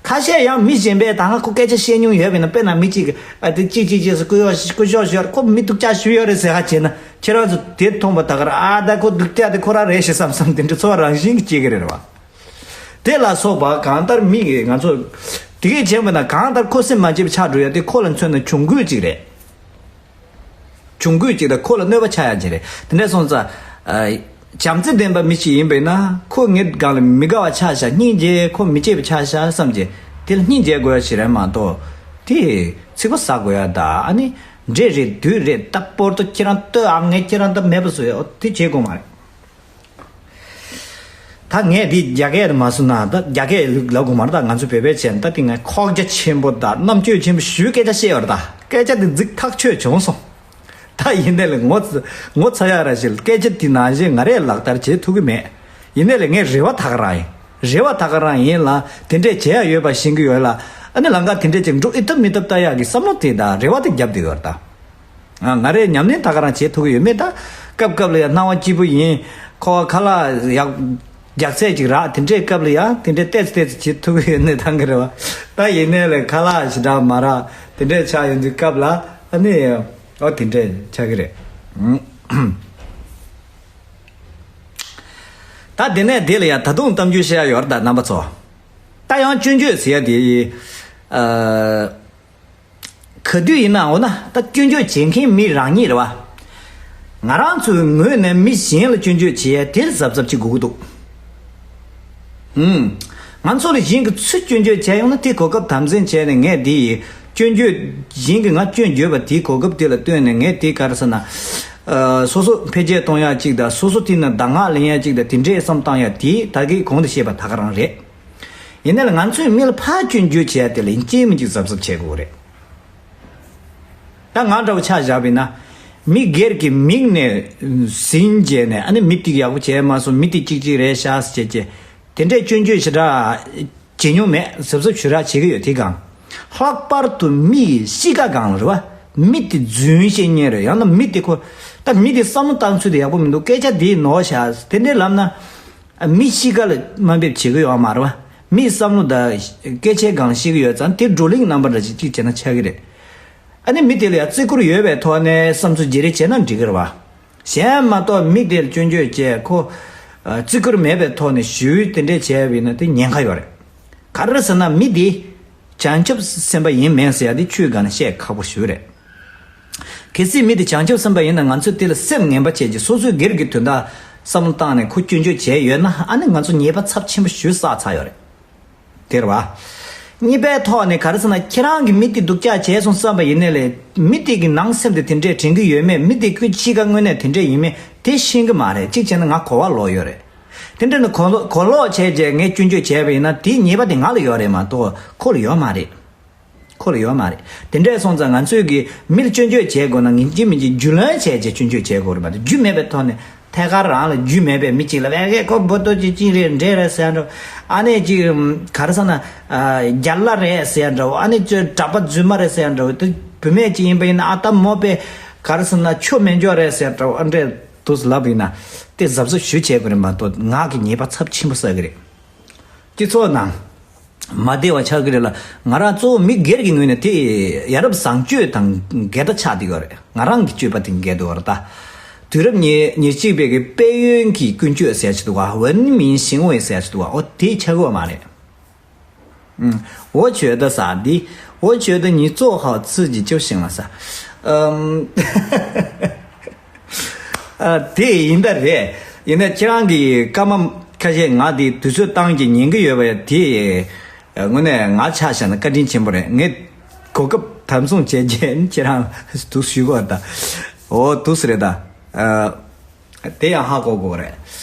ཁ་ཤས་ཡང་མི་གཞན་པས་ད་སྔ་ཁོ་སྐད་ཆ་བཤད་མྱོང་ཡོད་པས་ན། དཔེར་ན་མི་གཅིག་གིས་ཨ་དེ་གཅིག་གཅིག་གཅིག་སུ་སྐུ་ཡོད་སྐུ་ཞབས་ཞུ་ཡོད་ཁོ་མི་སྡུག་ཅག་ཞུ་ཡོད་རེད་ཟེར་ཧ་བྱས་ན། ཁྱེད་རང་ཚོ་དེ་མཐོང་པ་ད་གར་ཨ་ད་ཁོ་སྡུག་ཅག་དེ་ཁོ་རང་རེད་ཞེས་བསམ་བསམ་དེ་འདྲ་ཚོར་བ་རང་བཞིན་གྱིས་སྐྱེ་གི་རེད་བ། དེ་ལ་སོགས་པ་གང་ལྟར་མི་གིས་ང་ཚོ་དེ་གས་བྱས་པ་ན་གང་ལྟར་ཁོ་སེམས་མ་སྐྱིད་པ་ཆགས་འགྲོ་ཡ་དེ་ཁོ་ལ་མཚོན་ན་གྱོང་གུད་ཅིག་རེད། གྱོང་གུད་ཅིག་དང་ཁོ་ལ་གནོད་པ་ཆགས་ཡ་ཅིག་རེད། དེ་འདྲ་སོང་ཙང་། ཨ། བྱམས་བརྩེ་ལྡན་པ་མི་ཞིག་ཡིན་པས་ན་ཁོ་ངའི་སྒང་ལ་མི་དགའ་བ་ཆགས་ཤག་སྙིང་རྗེ་ཁོ་མི་གཅེས་པ་ཆགས་ཤག་བསམ་རྗེས་དེ་ལ་སྙིང་རྗེ་དགོས་ཡ་ཞིག་རེད་མ་གཏོགས། དེ་ཚིག་པ་ཟ་དགོས་ཡ་ད་ཨ་ནི་འདྲེ་རེད་བདུད་རེད་ད་པོར་ཏོ་ཁྱེད་རང་ལྟོས་ཨ་ངས་ཁྱེད་རང་ད་མེད་པ་བཟོ་ཡ་དེ་བྱེད་དགོས་མ་རེད། ད་ངས་འདི་རྒྱ་སྐད་མ་སུ་ན་ད་རྒྱ་སྐད་ལབ་དགོས་མ་རེད། ད་ང་ཚོ་བོད་པའི་བྱས་ན་ད་དེ་ང་ཁོག་རྒྱ་ཆེན་པོ་དང་རྣམ་དཔྱོད་ཆེན་པོ་ཞུ་སྐད་ཆ་བཤད་ཡོད་རེད། ད་སྐད་ཆ་དེ་འཛིག་ཐག་ཆོད་བྱུང་སོང་། ད་ཡིན་ནའི་ལས་ངོ་ཚ་ངོ་ཚ་ཡག་ར་ཞིག་སྐད་ཆ་དེ་ནང་བཞིན་ང་རས་ལག་བསྟར་བྱེད་ཐུབ་ཀྱི་མེད། ཡིན་ནའི་ལས་ངའི་རེ་བ་ད་ག་རང་ཡིན། རེ་བ་ད་ག་རང་ཡིན་ལ་དེ་འདྲས་བྱེད་ཡག་ཡོད་པ་ཤེས་ཀྱི་ཡོད་ལ། ཨ་ནི་ལམ་ཁ་དེ་འདྲས་ཅིག་འགྲོ་ཨེ་ཐུབ་མི་ཐུབ་ལྟ་ཡག་གི་བསམ་བློ་དེ་དང་རེ་བ་དེ་རྒྱབ་བསྡད་ཡོད་རེད་ད། ང་རས་ཉམས་ལེན་ད་ག་རང་བྱེད་ཐུབ་ཀྱི་ཡོད་མེད་ད། སྐབས་སྐབས་ལ་ཡང་སྣང་བ་སྐྱིད་པོ་ཡིན། ཁོ་བ་ཁ་ལག་ཡག་རྒྱགས་ཚད་ཅིག་རག་དེ་འདྲའི་སྐབས་ལ་ཡང་དེ་འདྲའི་ཏོག་ཙམ་ཏོག་ཙམ་བྱེད་ཐུབ་ཀྱི་ཡོད་ནའི་ཐང་གི་རེད་བ། ད་ཡིན་ནའི་ལས་ཁ་ལག་ཞེ་དྲག་མ་རག་དེ་འདྲའི་ཆགས་ཡོང་དུས་སྐབས་ལ་ཨ་ནི་ཨོ་དེ་འདྲའི་ཆགས་ཀྱི་རེད། ད་དེ་ནས་དེ་ལ་ཡང་ད་དུང་གཏམ་རྒྱུད་བཤད་ཡ་ཡོད་རེད་ད་རྣམ་པ་ཚོ། ད་ཡང་སྐྱོན་བརྗོད་ཟེར་ཡ་དེ། ཨ། ག་དུས་ཡིན་ནའང་འོ་ན་ད་སྐྱོན་བརྗོད་བྱེད་མཁན་མི་རང་ཉིད་རེད་བ། ང་རང་ཚོའི་ངོས་ནས་མི་གཞན་ལ་སྐྱོན་བརྗོད་བྱེད་ཡ་དེ་གཟབ་གཟབ་བྱེད་དགོས་ཀྱི་འདུག་ཧུམ། ང་ཚོ་ལ་གཞན་གྱིས་སུ་སྐྱོན་བརྗོད་བྱས་ཡོང་ན་དེ་གོ་སྐབས་དམ་འཛིན་བྱས་ནས་ངས་དེ་ཡི་སྐྱོན་བརྗོད་གཞན་གྱིས་ང་སྐྱོན་བརྗོད་པ་དེའི་གོ་སྐབས་དེ་ལ་བཏོན་ནས་ངས་དེ་ག་རེ་ཟེར་ན། ཨ། སོ་སོ་འཕེལ་རྒྱས་གཏོང་ཡ་གཅིག་དང་སོ་སོ་དེ་ན་གདམས་ངག་ལེན་ཡ་གཅིག་དང་དེ་འདྲའི་བསམ་བཏང་ཡ་དེ་ད་གིན་གོང་དུ་བཤད་པ་ད་ག་རང་རེད། ཡིན་ནའི་ལ་ང་ཚོས་མི་ལ་ཕར་སྐྱོན་བརྗོད་བྱེད་ཡ་དེ་ལ་ཡིན་གཅིག་མིན་གཅིག་གཟབ་གཟབ་བྱེད་དགོས་རེད། ད་ང་འདྲ་བོ་ཆ་བཞག་པ་ཡིན་ན། མི་སྒེར་གྱི་མིང་ནས་ཟིན་བྱས་ནས་ཨ་ནི་མི་དེ་ཡག་པོ་བྱས་མ་སོང་མི་དེ་གཅིག་གཅིག་རེད་ཤག་ཟེར་བྱས་བྱས་དེ་འདྲའི་སྐྱོན་བརྗོད་ཞེ་དྲག་བྱེད་མྱོང་མེད། གཟབ་གཟབ་ཞེ་དྲག་བྱེད་ཀྱི་ཡོད་དེ་གང་། ལྷག་པར་དུ་མི་ཡི་གཤིས་ཀ་སྒང་ལ་རེད་བ། མི་དེ་རྫུན་བཤད་མཁན་རེད། ཡང་ན་མི་དེ་ཁོ་ད་མི་དེ་བསམ་བློ་བཏང་ཚུལ་དེ་ཡག་པོ་མི་འདུག་སྐད་ཆ་དེ་ནོར་ཤག་དེ་འདྲའི་ལབ་ན། མི་གཤིས་ཀ་ལ་དམའ་འབེབས་བྱེད་ཀྱི་ཡོད་མ་རེད་བ། མིའི་བསམ་བློ་དང་སྐད་ཆའི་སྒང་ཤེས་ཀྱི་ཡོད་ཙང་དེ་བགྲོ་གླེང་རྣམ་པ་འདྲ་ཅིག་ཅིག་བྱས་ན་ཆགས་ཀྱི་རེད། ཨ་ནི་མི་དེ་ལ་ཡང་བརྩི་བཀུར་ཡོད་པའི་ཐོག་ནས་བསམ་ཚུལ་བརྗེ་རེས་བྱས་ན་འགྲིག་གི་རེད་བ། གཞན་མ་གཏོགས་མི་དེ་ལ་སྐྱོན་བརྗོད་བྱས་ཁོ། ཨ། བརྩི་བཀུར་མེད་པའི་ཐོག་ནས་ཞུས་དེ་འདྲས་བྱས་པ་ཡིན་ན་དེ་ཉེན་ཁ་ཡོད་རེད། ག་རེ་ཟེར་ན་མི་དེ། བྱང་ཆུབ་སེམས་དཔའ་ཡིན་མིན་ཟེར་ཡ་དེ་ཆོས་སྒང་ནས་བཤད་ཁག་པོ་ཞིག་རེད། གལ་སྲིད་མི་དེ་བྱང་ཆུབ་སེམས་དཔའ་ཡིན་ན་ང་ཚོས་དེ་ལ་སེམས་ངན་པ་བྱས་རྗེས་སོ་སོའི་སྒེར་གྱི་དོན་དག་བསམ་བློ་བཏང་ནས་ཁོ་སྐྱོན་བརྗོད་བྱས་ཡོད་ན་ཨ་ནི་ང་ཚོ་ཉེས་པ་ཚབས་ཆེན་པོ་ཞིག་བསགས་ཚར་ཡོད་རེད། དེ་རེད་བ། གཉིས་པའི་ཐོག་ནས་ག་རེ་ཟེར་ན་ཁྱེད་རང་གིས་མི་དེ་སྡུག་ཅག་བྱས་སོང་བསམ་པ་ཡིན་ནའི་ལས་མི་དེ་གི་ནང་སེམས་དེ་དེ་འདྲས་དྲན་གྱི་ཡོད་མེད་མི་དེ་ཁོའི་གཤིས་ཀ་དངོས་གནས་དེ་འདྲས་ཡིན་མེད་དེ་ཤེས་ཀྱི་མ་རེད། གཅིག་བྱས་ན་ང་གོ་བ་ལོག་ཡོད་རེད། དེ་འདྲ་ནི་གོ་ལོག་གོ་ལོག་བྱས་རྗེས་ངས་སྐྱོན་བརྗོད་བྱས་པ་ཡིན་ན་དེའི་ཉེས་པ་དེ་ང་ལ་ཡོད་རེད་མ་གཏོགས་ཁོ་ལ་ཡོད་མ་རེད། ཁོ་ལ་ཡོད་མ་རེད། དེ་འདྲས་སོང་ཙང་ང་ཚོས་ཀྱིས་མིར་སྐྱོན་བརྗོད་བྱེད་དགོས་ན་ཡིན་གཅིག་མིན་གཅིག་རྒྱུས་ལོན་བྱས་རྗེས་སྐྱོན་བརྗོད་བྱེད་དགོས་རེད་མ་གཏོགས་རྒྱུས་མེད་པའི་ཐོག་ནས་ཐད་ཀར་རང་ལ་རྒྱུས་མེད་པའི་མི་གཅིག་ལ་ཨེ་ཁོ་བོ་ཏོ་ཅིག་ཅིག་རེད་འདྲས་རེད་ཟེར་འགྲོ། ཨ་ནི་ཅིག་ག་རེ་ཟེར་ན། རྒྱ་ལ་རེད་ཟེར་འགྲོ། ཨ་ནི་ཅིག་གྲྭ་པ་རྫུན་མ་རེད་ཟེར་འགྲོ། དེ་བུད་མེད་ཅིག་ཡིན་པ་ཡིན་ན་ཨ་ད་མོ་པས་ག་རེ་ཟེར་ན་ཆོ་མེད་འཇོག་རེད་ཟེར་འགྲོ། ཨ་འདྲས་དུས་ལབ་ཡིན་ན་དེ་གཟབ་གཟབ་ཞུ་བྱེད་དགོས་རེད་མ་གཏོགས་ངག་གི་ཉེས་པ་ཚབས་ཆེན་པོ་བསགས་ཀྱི་རེད། སྤྱི་ཚོགས་ནང་མ་བདེ་བ་ཆགས་ཀྱི་རེད་ལ། ང་རང་གཙོ་བོ་མི་སྒེར་གྱི་ངོས་ནས་དེ་ཡ་རབས་བཟང་སྤྱོད་དང་འགལ་ཟླ་ཆགས་བསྡད་ཡོད་རེད། ང་རང་གི་སྤྱོད་པ་དེ་འགལ་འདུག་བར་ད། དུས་རབས་ཉེར་གཅིག་པའི་གི་དཔལ་ཡོན་གྱི་ཀུན་སྤྱོད་ཟེར་ཡ་ཅིག་འདུག་ག 文明行为 ཟེར་ཡ་ཅིག་འདུག་ག་འོ་དེ་ཆགས་ཀྱི་ཡོད་མ་རེད། 我觉得啥的，我觉得你做好自己就行了啥。嗯，ཨ། དེ་ཡིན་ད་རེད། ཡིན་ན་ཁྱེད་རང་གི་སྐར་མ་ཁ་ཤས་ང་དེ་དུས་ཚོད་བཏང་གི་ཉན་གི་ཡོད་པ་ཡ་དེ། དངོས་གནས་ང་ཆ་བཞག་ན་བཀའ་དྲིན་ཆེན་པོ་རེད། ངས་གོ་སྐབས་དམ་བཟུང་བྱས་རྗེས་ཁྱེད་རང་དུ་ཞུ་གོ་ད། འོ་དུས་རེད་ད། ཨ། དེ་ཡང་ཧ་གོ་དགོས་རེད།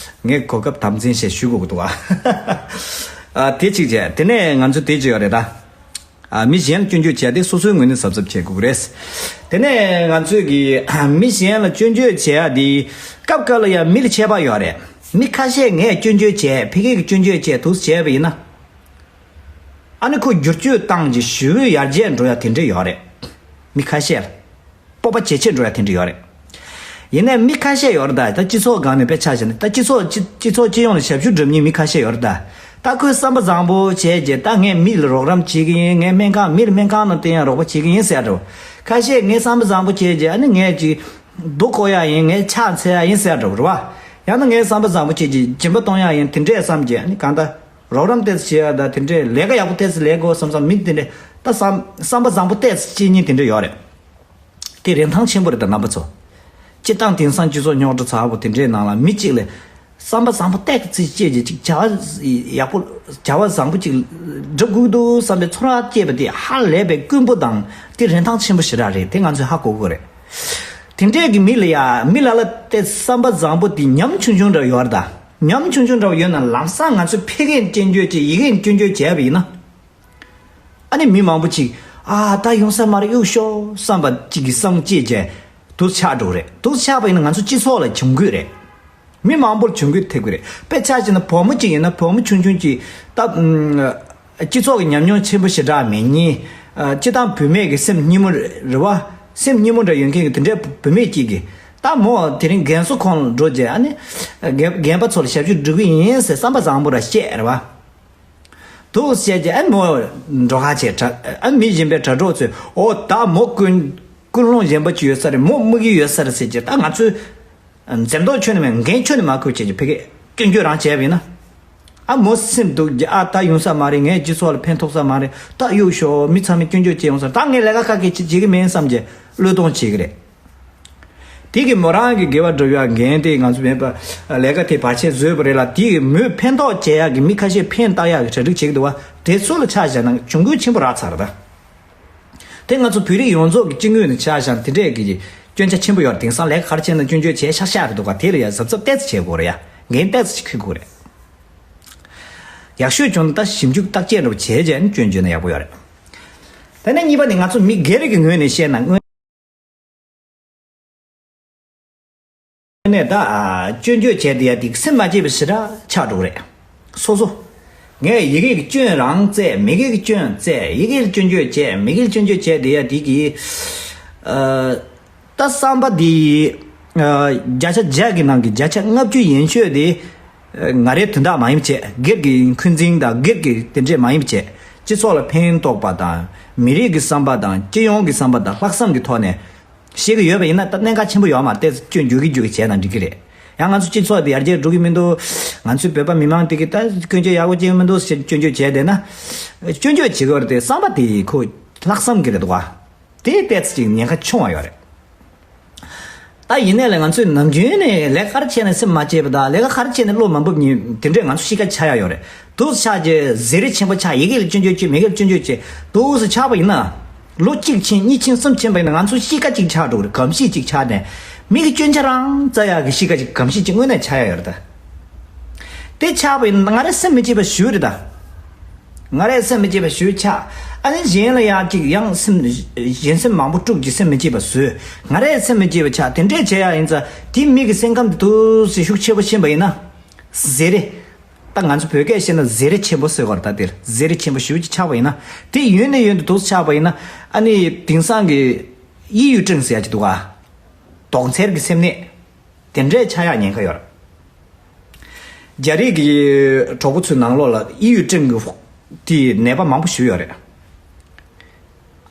ངས་གོ་སྐབས་དམ་འཛིན་བྱས་ཞུ་དགོས་ཀྱི་འདུག་ཨ། ཨ། དེ་གཅིག་བྱས་དེ་ནས་ང་ཚོ་དེ་གཅིག་ཡོད་རེད་ད། ཨ། མི་གཞན་ལ་སྐྱོན་བརྗོད་བྱས་ཏེ་སོ་སོའི་ངོས་ནས་གཟབ་གཟབ་བྱེད་དགོས་རེད། དེ་ནས་ང་ཚོས་ཀྱི་མི་གཞན་ལ་སྐྱོན་བརྗོད་བྱེད་ཡ་དེ་སྐབས་སྐབས་ལ་ཡང་མི་ལ་ཁྱད་པར་ཡོད་རེད། མི་ཁ་ཤས་ངས་སྐྱོན་བརྗོད་བྱས། ཕ་གི་གིས་སྐྱོན་བརྗོད་བྱས་འདུག་བྱས་པ་ཡིན་ན། ཨ་ནི་ཁོ་བསྒྱུར་བཅོས་བཏང་རྗེས་ཞེ་པོ་ཡར་རྒྱས་འགྲོ་ཡ་དེ་འདྲ་ཡོད་རེད། མི་ཁ་ཤས་ལ་སྤོབས་པ་ཇེ་ཆེར་འགྲོ་ཡ་དེ་འདྲ་ཡོད་རེད། ཡིན་ནའི་མི་ཁ་ཤས་ཡོད་རེད་ད། ད་སྤྱི་ཚོགས་སྒང་ནས་དཔེ་ཆ་བཞག་ན། ད་སྤྱི་ཚོགས་སྤྱི་སྤྱི་ཚོགས་སྤྱི་ཡོངས་ལ་ཞབས་ཞུ་སྒྲུབ་མཁན་མི་ཁ་ཤས་ཡོད་རེད་ད། ད་ཁོས་བསམ་པ་བཟང་པོ་བྱས་རྗེས་ད་ངས་མི་ལ་རོགས་རམ་བྱེད་ཀྱི་ཡིན། ངས་སྨན་ཁང་མི་ལ་སྨན་ཁང་ནང་བསྟན་ཡ་རོགས་པ་བྱེད་ཀྱི་ཡིན་ཟེར་འགྲོ། ཁ་ཤས་ངས་བསམ་པ་བཟང་པོ་བྱས་རྗེས་ཨ་ནི་ངས་ཅིག་རྡོ་བརྐོ་ཡ་ཡིན། ངས་ཕྱག་འཚལ་ཡ་ཡིན་ཟེར་འགྲོ་རེད་བ། ཡང་ན་ངས་བསམ་པ་བཟང་པོ་བྱས་རྗེས་སྦྱིན་པ་གཏོང་ཡ་ཡིན། དེ་འདྲས་བསམ་རྗེས་ཨ་ནི་གང་ལྟར་རོགས་རམ་ཏོག་ཙམ་བྱེད་ཡ་ད། དེ་འདྲས་ལས་ཀ་ཡག་པོ་ཏོག་ཙམ་ལས་དགོས་བསམ་བསམ། མི་དེ་འདྲས་ད་བསམ་བསམ་པ་བཟང་པོ་ཏོག་ཙམ་བྱེད་མཁན་དེ་འདྲས་ཡོད་རེད། དེ་རིན་ཐང་ཆེན་པོ་རེད་ད་རྣམ་པ་ཚོ། སྤྱིར་བཏང་དེང་སང་སྤྱི་ཚོགས་རྙོག་དྲ་ཚ་པོ་དེ་འདྲའི་ནང་ལ་མི་གཅིག་ལ་བསམ་པ་བཟང་པོ་ཏོག་ཙམ་བྱས་རྗེས་ཅིག་བྱ་བ་ཡག་པོ་བྱ་བ་བཟང་པོ་ཅིག་སྒྲུབ་དགོས་འདུག་བསམ་པའི་ཚོར་བ་སྐྱེས་པ་དེ་ཧ་ལས་པའི་དཀོན་པོ་དང་དེ་རིན་ཐང་ཆེན་པོ་ཞེ་དྲག་རེད། དེ་ང་ཚོས་ཧ་གོ་དགོས་རེད། དེ་འདྲའི་གི་མི་ལ་ཡ་མི་ལ་ལ་དེ་བསམ་པ་བཟང་པོ་དེ་ཉམ་ཆུང་ཆུང་འདྲ་ཡོད་རེད་ད། ཉམ་ཆུང་ཆུང་འདྲ་ཡོད་ན་ལམ་སང་ང་ཚོས་ཕ་གིར་སྐྱོན་བརྗོད་བྱས། ཡི་གེར་སྐྱོན་བརྗོད་བྱས་པ་ཡིན་ན། ཨ་ནི་མི་མང་པོ་ཅིག་ཨ་ད་ཡོང་ས་མ་རེད་གཡུག་ཤོག་བསམ་པ་ཅིག་གི་བསམ་སྐྱེས་བྱས་འདུག་ཆགས་འགྲོ་རེད། འདུག་ཆགས་པ་ཡིན་ན་ང་ཚོ་སྤྱི་ཚོགས་ལ་གྱོང་གུད་རེད། མི་མང་པོར་གྱོང་གུད་ཐེབས་ཀྱི་རེད། དཔེ་ཆ་བཞག་ན་བུ་མོ་ཅིག་ཡིན་ན་བུ་མོ་ཆུང་ཆུང་ཅིག་ད་ཨུམ། སྤྱི་ཚོགས་ཀྱི་ཉམས་མྱོང་ཆེན་པོ་ཞེ་དྲག་མེད་མཁན། ཨ། སྤྱིར་བཏང་བུད་མེད་ཀྱི་སེམས་སྙི་མོ་རེད་བ། སེམས་སྙི་མོ་འདྲ་ཡོད་མཁན་གྱི་དེ་འདྲའི་བུད་མེད་ཅིག་གིས་ད་མོ་དེ་རིང་རྒན་གསོ་ཁང་ལ་འགྲོ་རྗེས་ཨ་ནི་རྒན་རྒན་པ་ཚོ་ལ་ཞབས་ཞུ་སྒྲུབ་ཀྱི་ཡིན་ཟེར་བསམ་པ་བཟང་པོ་ར་བཤད་རེད་བ། འདུག་བཤད་རྗེས་ཨ་ནི་མོ་འགྲོ་ཁ་བྱས་དྲ་ཨ་ནི་མི་གཞན་པའི་དྲ་གྲོགས་ཚོས་ཨོ་ད་མོ་ཀུན་ཀུན་སློང་གཞན་པ་ཅིག་ཡོད་ས་རེད། མོ་དམིགས་ཡུལ་ཡོད་ས་རེད་ཟེར་རྗེས་ད་ང་ཚོས། འཛེམ་དོགས་ཁྱོན་ནས་མེད། འགན་ཁྱོན་ནས་མ་འཁུར་བྱས་ཀྱི་ཕ་གིར་སྐྱོན་བརྗོད་རང་བྱས་པ་ཡིན་ན། ཨ་མོ་སེམས་སྡུག་གི་ཨ་ད་ཡོང་ས་མ་རེད། ངས་སྤྱི་ཚོགས་ལ་ཕན་ཐོགས་ས་མ་རེད། ད་གཡུག་ཤོག་མི་ཚང་མས་སྐྱོན་བརྗོད་བྱས་ཡོང་ས་རེད། ད་ངས་ལས་ཀ་ཁ་སྐད་ཅིག་བྱེད་ཀྱི་མིན་བསམ་བྱས་བློས་གཏོང་བྱེད་ཀྱི་རེད། དེ་གི་མོ་རང་གི་དགེ་བ་སྒྲུབ་ཡ་འགན་དེ་ང་ཚོ་མེད་པ། ལས་ཀ་དེ་བར་ཆད་བཟོས་པ་རེད་ལ། དེ་གི་མོས་ཕན་ཐོགས་བྱེད་ཡ་གི་མི་ཁ་ཤས་ཕན་བཏགས་ཡ་གི་གྲ་སྒྲིག་བྱེད་ཀྱི་འདུག་བ། དེ་ཚོ་ལ་ཆ་བཞག་ན་གྱོང་གུད་ཆེན་པོ་རག་ཚར་རེད་ད། དེ་ང་ཚོ་བོད་རིགས་ཡོངས་རྫོགས་ཀྱི་སྤྱི་དངུལ་ནས་ཆ་བཞག་ན་དེ་འདྲས་ཀྱི་སྐྱོན་ཆ་ཆེན་པོ་ཡོད་རེད། དེང་སང་ལས་ཀ་ག་རེ་བྱས་ན་སྐྱོན་བརྗོད་བྱས་ཤག་ཤག་རེད་འདུག་ག་དེ་ལ་ཡ་གཟབ་གཟབ་ཏོག་ཙམ་བྱེད་དགོས་རེད་ཡ། འགན་ཏོག་ཙམ་ཅིག་འཁུར་དགོས་རེད། ཡག་ཤོས་བྱུང་ན་ད་ཞིབ་འཇུག་བརྟག་དཔྱད་འདྲ་པོ་བྱས་རྗེས་ནས་སྐྱོན་བརྗོད་ན་ཡག་པོ་ཡོད་རེད། དེ་ནས་གཉིས་པ་ནི་ང་ཚོ་མི་སྒེར་གྱི་ངོས་ནས་བཤད་ན་དངོས་ནས་ད་སྐྱོན་བརྗོད་བྱས་དེ་ཡ་དེ་སེམས་མ་སྐྱིད་པ་ཞེ་དྲག་ཆགས་འགྲོ་གི་རེད། སོ་སོ། ངས་ཡི་གེ་གི་སྐྱོན་རང་བཙལ། མི་གེ་གི་སྐྱོན་བཙལ། ཡི་གེ་ལ་སྐྱོན་བརྗོད་བྱས། མི་གེ་ལ་སྐྱོན་བརྗོད་བྱས་དེ་ཡ་དེ་གི། ཨ། ད་བསམ་པ་དེ། ཨ། བརྒྱ་ཆ་བརྒྱ་གི་ནང་གི་བརྒྱ་ཆ་ལྔ་བཅུ་ཡན་ཆོད་དེ། ཨ། ང་རའི་དོན་དག་མ་ཡིན་པ་བྱས། སྒེར་གྱི་འཁོན་འཛིན་དང་སྒེར་གྱི་དེ་འདྲས་མ་ཡིན་པ་བྱས། སྤྱི་ཚོགས་ལ་ཕན་ཐོགས་པ་དང་། མི་རིགས་ཀྱི་བསམ་པ་དང་། སྤྱི་ཡོངས་ཀྱི་བསམ་པ་དང་། ལྷག་བསམ་གྱི་ཐོག་ནས་བཤད་ཀྱི་ཡོད་པ་ཡིན་ན་ད་གནད་འགག་ཆེན་པོ་ཡོད་མ་རེད། སྐྱོན་འཇུག་གི་འཇུག་གི་བྱས་ན་འགྲིག་གི་རེད། ཡང་ང་ཚོ་སྤྱི་ཚོགས་འདི་ཡར་རྒྱས་འགྲོ་གི་མི་འདུག་ང་ཚོའི་བོད་པ་མི་མང་དེ་གི་ད་སྐྱོན་བརྗོད་ཡག་པོ་བྱེད་ཀྱི་མི་འདུག་ཟེར་སྐྱོན་བརྗོད་བྱས་བསྡད་ན། སྐྱོན་བརྗོད་བྱེད་དགོས་རེད་དེ་བསམ་པ་དེ་ཁོ་ལྷག་བསམ་གྱི་རེད་འདུག་ག་དེ་ཏོག་ཙམ་ཅིག་ཉེན་ཁ་ཆུང་བ་ཡོད་རེད། ད་ཡིན་ནའི་ལས་ང་ཚོས་ནམ་རྒྱུན་ནས་ལས་ཀ་ག་རེ་བྱས་ནས་སེམས་མ་སྐྱིད་པ་དང་། ལས་ཀ་ག་རེ་བྱས་ནས་བློ་མ་འབབ་མཁན་དེ་འདྲས་ང་ཚོ་གཤིས་ཀ་ཆགས་ཡ་ཡོད་རེད། འདུག་ཆགས་རྗེས་བཟི་རེ་ཆེན་པོ་ཆགས། ཡི་གེ་ལ་སྐྱོན་བརྗོད་བྱེད། མི་གེ་ལ་སྐྱོན་བརྗོད་བྱེད། འདུག་སེ་ཆགས་པ་ཡིན་ན། ལོ་གཅིག་ཕྱིན་གཉིས་ཕྱིན་གསུམ་ཕྱིན་པ་ཡིན་ན་ང་ཚོ་གཤིས་ཀ་ཅིག་ཆགས་འགྲོ་གི་རེད། གོམས་གཤིས་ཅིག་ཆགས་ནས་མི་གི་སྐྱོན་ཆ་རང་བཙལ་ཡག་གི་གཤིས་ཀ་ཅིག་གོམས་གཤིས་ཅིག་དངོས་གནས་ཆགས་ཡ་ཡོད་རེད་ད། དེ་ཆགས་པ་ཡིན་ན་ང་རའི་སེམས་མི་སྐྱིད་པ་ཞེ་པོ་རེད་ད། ང་རའི་སེམས་མི་སྐྱིད་པ་ཞེ་པོ་ཆགས། ཨ་ནི་གཞན་ལ་ཡང་ཅིག་ཡང་སེམས་གཞན་སེམས་མང་པོ་དཀྲུགས་ཀྱི་སེམས་མི་སྐྱིད་པ་བཟོས། ང་རའི་སེམས་མི་སྐྱིད་པ་ཆགས། དེ་འདྲས་བྱེད་ཡ་ཡིན་ཙང་དེ་མི་གི་སེམས་ཁམས་དེ་འདུག་སེ་ཤུགས་ཆེ་པོ་ཕྱིན་པ་ཡིན་ན། བཟི་རེ། ད་ང་ཚོ་བོད་སྐད་བཤད་ན་བཟི་རེ་ཆེན་པོ་ཟེར་བ་རེད་ད། དེར་བཟི་རེ་ཆེན་པོ་ཞེ་པོ་ཅིག་ཆགས་པ་ཡིན་ན། དེ་ཡུན་ནས་ཡུན་དུ་འདུག་ཆགས་པ་ཡིན་ན། ཨ་ནི་དེང་སང་གི་ཡིད་གཡུལ་འཕྲིན་ཟེར་ཡ་ཅིག་འདུག་ག་དོགས་འཚེར་གྱི་སེམས་ནད་དེ་འདྲས་ཆགས་ཡག་ཉེན་ཁ་ཡོད་རེད། རྒྱ་རིགས་ཀྱི་གྲོགས་པོ་ཚོའི་ནང་ལོགས་ལ་ཡིད་གཡུལ་འཕྲིན་གྱི་དེའི་ནད་པ་མང་པོ་ཞིག་ཡོད་རེད།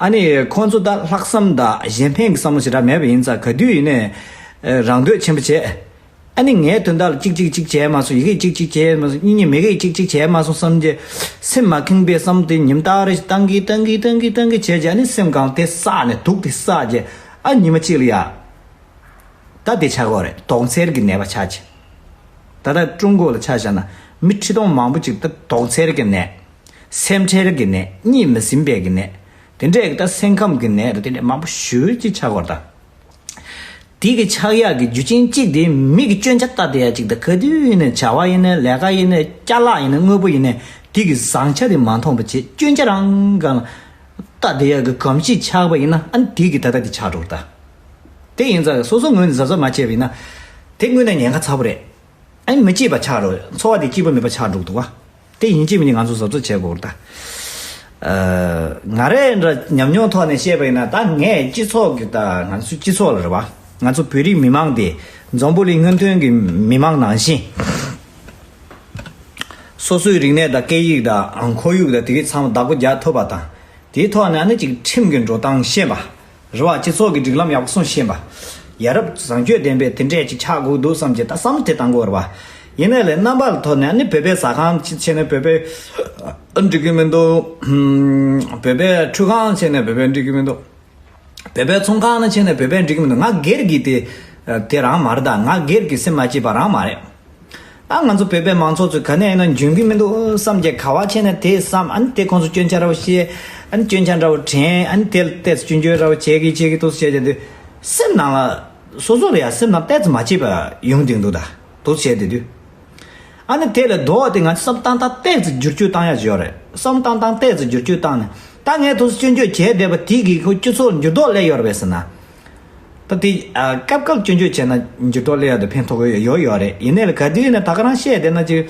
ཨ་ནི་ཁོང་ཚོ་ད་ལྷག་བསམ་དང་གཞན་ཕན་གྱི་བསམ་བློ་ཞེ་དྲག་མེད་པ་ཡིན་ཙང་། ག་དུས་ཡིན་ནའི་རང་འདོད་ཆེན་པོ་བྱས། ཨ་ནི་ངའི་དོན་དག་ལ་གཅིག་གཅིག་གཅིག་བྱས་མ་སོང་། ཡི་གེ་གཅིག་གཅིག་བྱས་མ་སོང་། གཉིས་གཉིས་མི་གེ་གཅིག་གཅིག་བྱས་མ་སོང་བསམ་རྗེས་སེམས་མ་ཁེངས་པའི་བསམ་བློ་དེ་ཉིན་ལྟར་རེ་བཞིན་བཏང་གི་བཏང་གི་བཏང་གི་བཏང་གི་བྱས་རྗེས། ཨ་ནི་སེམས་གང་དེ་བསགས་ནས་སྡུག་དེ་བསགས་རྗེས། ཨ་ཉི་མ་གཅིག་ལ་ཡ། ད་དེ་ཆགས་ཀྱི་ཡོད་རེད། དོགས་འཚེར་གྱི་ནད་པ་ཆགས་ཀྱི། ད་ལྟ་ཀྲུང་གོ་ལ་ཆ་བཞག་ན་མི་ཁྲི་སྟོང་མང་པོ་ཅིག་ད་དོགས་འཚེར་གྱི་ནད། སེམས་ཁྲལ་གྱི་ནད། གཉིད་མི་ཟིན་པའི་གི་ནད། དེ་འདྲས་ཀྱི་ད་སེམས་ཁམས་ཀྱི་ནད་རེད། དེ་འདྲས་མང་པོ་ཞེ་པོ་ཅིག་ཆགས་ཀྱི་ཡོད་རེད་ད། དེ་གི་ཆགས་ཡག་གི་རྒྱུ་རྐྱེན་གཅིག་དེ་མི་གི་སྐྱོན་ཆ་ལྟ་བསྡད་ཡ་གཅིག་དང་། ག་དུས་ཡིན་ནའི་བྱ་བ་ཡིན་ནའི་ལས་ཀ་ཡིན་ནའི་ཅ་ལག་ཡིན་ནའི་དངོས་པོ་ཡིན་ནའི་དེ་གི་བཟང་ཆ་དེ་མ་མཐོང་བ་བྱས། སྐྱོན་ཆ་རང་སྒང་ལ་ ལྟ་བསྡད་ཡག་གི་གོམས་གཤིས་ཆགས་པ་ཡིན་ན་ཨ་ནི་དེ་གི་ད་ལྟ་དེ་ཆགས་འགྲོ་གི་རེད་ད། དེ་ཡིན་ཙང་སོ་སོ་ངོས་ནས་གཟབ་གཟབ་མ་བྱས་པ་ཡིན་ན་དེ་དངོས་གནས་ཉེན་ཁ་ཚ་པོ་རེད། ཨ་ནི་མི་གཅིག་པ་ཆགས་འགྲོ། འཚོ་བ་དེ་སྐྱིད་པོ་མེད་པ་ཆགས་འགྲོ་གི་འདུག་བ། དེ་ཡིན་གཅིག་མིན་གཅིག་ང་ཚོ་གཟབ་གཟབ་བྱེད་དགོས་རེད་ད། ཨ། ང་རའི་འདྲ་ཉམས་མྱོང་ཐོག་ནས་བཤད་པ་ཡིན་ན་ད་ངས་སྤྱི་ཚོགས་ཀྱི་ད་ང་ཚོའི་སྤྱི་ཚོགས་ལ་རེད་བ། ང་ཚོ་བོད་རིགས་མི་མང་དེ་འཛམ་བུ་གླིང་སྔོན་ཐོན་གྱི་མི་མང་ནང་བཞིན། སོ་སོའི་རིག་གནས་དང་སྐད་ཡིག་དང་ཁོར་ཡུག་དང་དེ་གའི་ཚང་མ་བདག་པོ་རྒྱག་ཐུབ་པ་དང་། དེའི་ཐོག་ནས་ཨ་ནི་ཅིག་ཁྲིམས་ཀྱི་འགྲོ་སྟངས་ཤེས་པ། རེད་བ། སྤྱི་ཚོགས་ཀྱི་སྒྲིག་ལམ་ཡག་པོ་སྲུང་ཤེས་པ། ཡ་རབས་བཟང་སྤྱོད་ལྡན་པའི་དེ་འདྲས་ཅིག་ཆགས་དགོས་འདུག་བསམ་གྱི་ད་བསམ་བློ་དེ་བཏང་དགོས་རེད་བ། ཡིན་ནའི་ལས་རྣམ་པ་ལ་ཐོག་ནས་ཨ་ནི་བོད་པའི་ཟ་ཁང་ཕྱིན་ནས་བོད་པའི་འགྲིག་གི་མི་འདུག་བོད་པའི་ཁྲུས་ཁང་ཕྱིན་ནས་བོད་པའི་འགྲིག་གི་མི་འདུག་བོད་པའི་ཚོང་ཁང་ནང་ཕྱིན་ནས་བོད་པའི་འགྲིག་གི་མི་འདུག་ང་སྒེར་གྱི་དེ་དེ་རང་མ་རེད་ད། ང་སྒེར་གྱི་སེམས་མ་སྐྱིད་པ་རང་མ་རེད། ད་ང་ཚོ་བོད་པའི་མང་ཚོགས་ཚོས་ག་ནས་ཡིན་ན་འཇོན་གྱི་མི་འདུག་བསམ་གྱི་ག་བ་ཕྱིན་ནས་དེ་བསམ། ཨ་ནི་དེ་ཁོང་ཚོ་སྐྱོན་ཆ་འདྲ་བོ་བཤད། ཨ་ནི་སྐྱོན་ཆ་འདྲ་བོ་དྲན། ཨ་ནི་དེ་ལ་ཏོག་ཙམ་སྐྱོན་བརྗོད་འདྲ་བོ་བྱེད་ཀྱི་བྱེད་ཀྱི་འདུག་བྱས་བྱས་དུས་སེམས་ནང་ལ་སོ་སོ་ལ་ཡང་སེམས་ནང་ཏོག་ཙམ་མ་སྐྱིད་པ་ཡོང་བསྡད་འདུག་ད་འདུག་བྱས་བསྡད་དུས། ཨ་ནི་དེ་ལས་ལྡོག་སྟེ་ང་ཚོ་བསམ་བཏང་སྟངས་ཏོག་ཙམ་བསྒྱུར་བཅོས་བཏང་ཡག་ཅིག་ཡོད་རེད། བསམ་བཏང་སྟངས་ཏོག་ཙམ་བསྒྱུར་བཅོས་བཏང་ནས་ད་ངས་དུ་སྐྱོན་བརྗོད་བྱས་བསྡད་པ་དེ་གིས་ཁོ་སྤྱི་ཚོགས་འགྱུར་ལྡོག་སླེབས་ཡོད་རེད་པས་ཟེར་ན། ད་དེ་ཨ་སྐབས་སྐབས་སྐྱོན་བརྗོད་བྱས་ན་འགྱུར་ལྡོག་སླེབས་ཡག་དེ་ཕན་ཐོགས་ཡོད་ཡོད་ཡོད་རེད། ཡིན་ནའི་ལ་ག་དུས་ཡིན་ན་ད་ག་རང་བཤད་བསྡད་ན་ཅིག་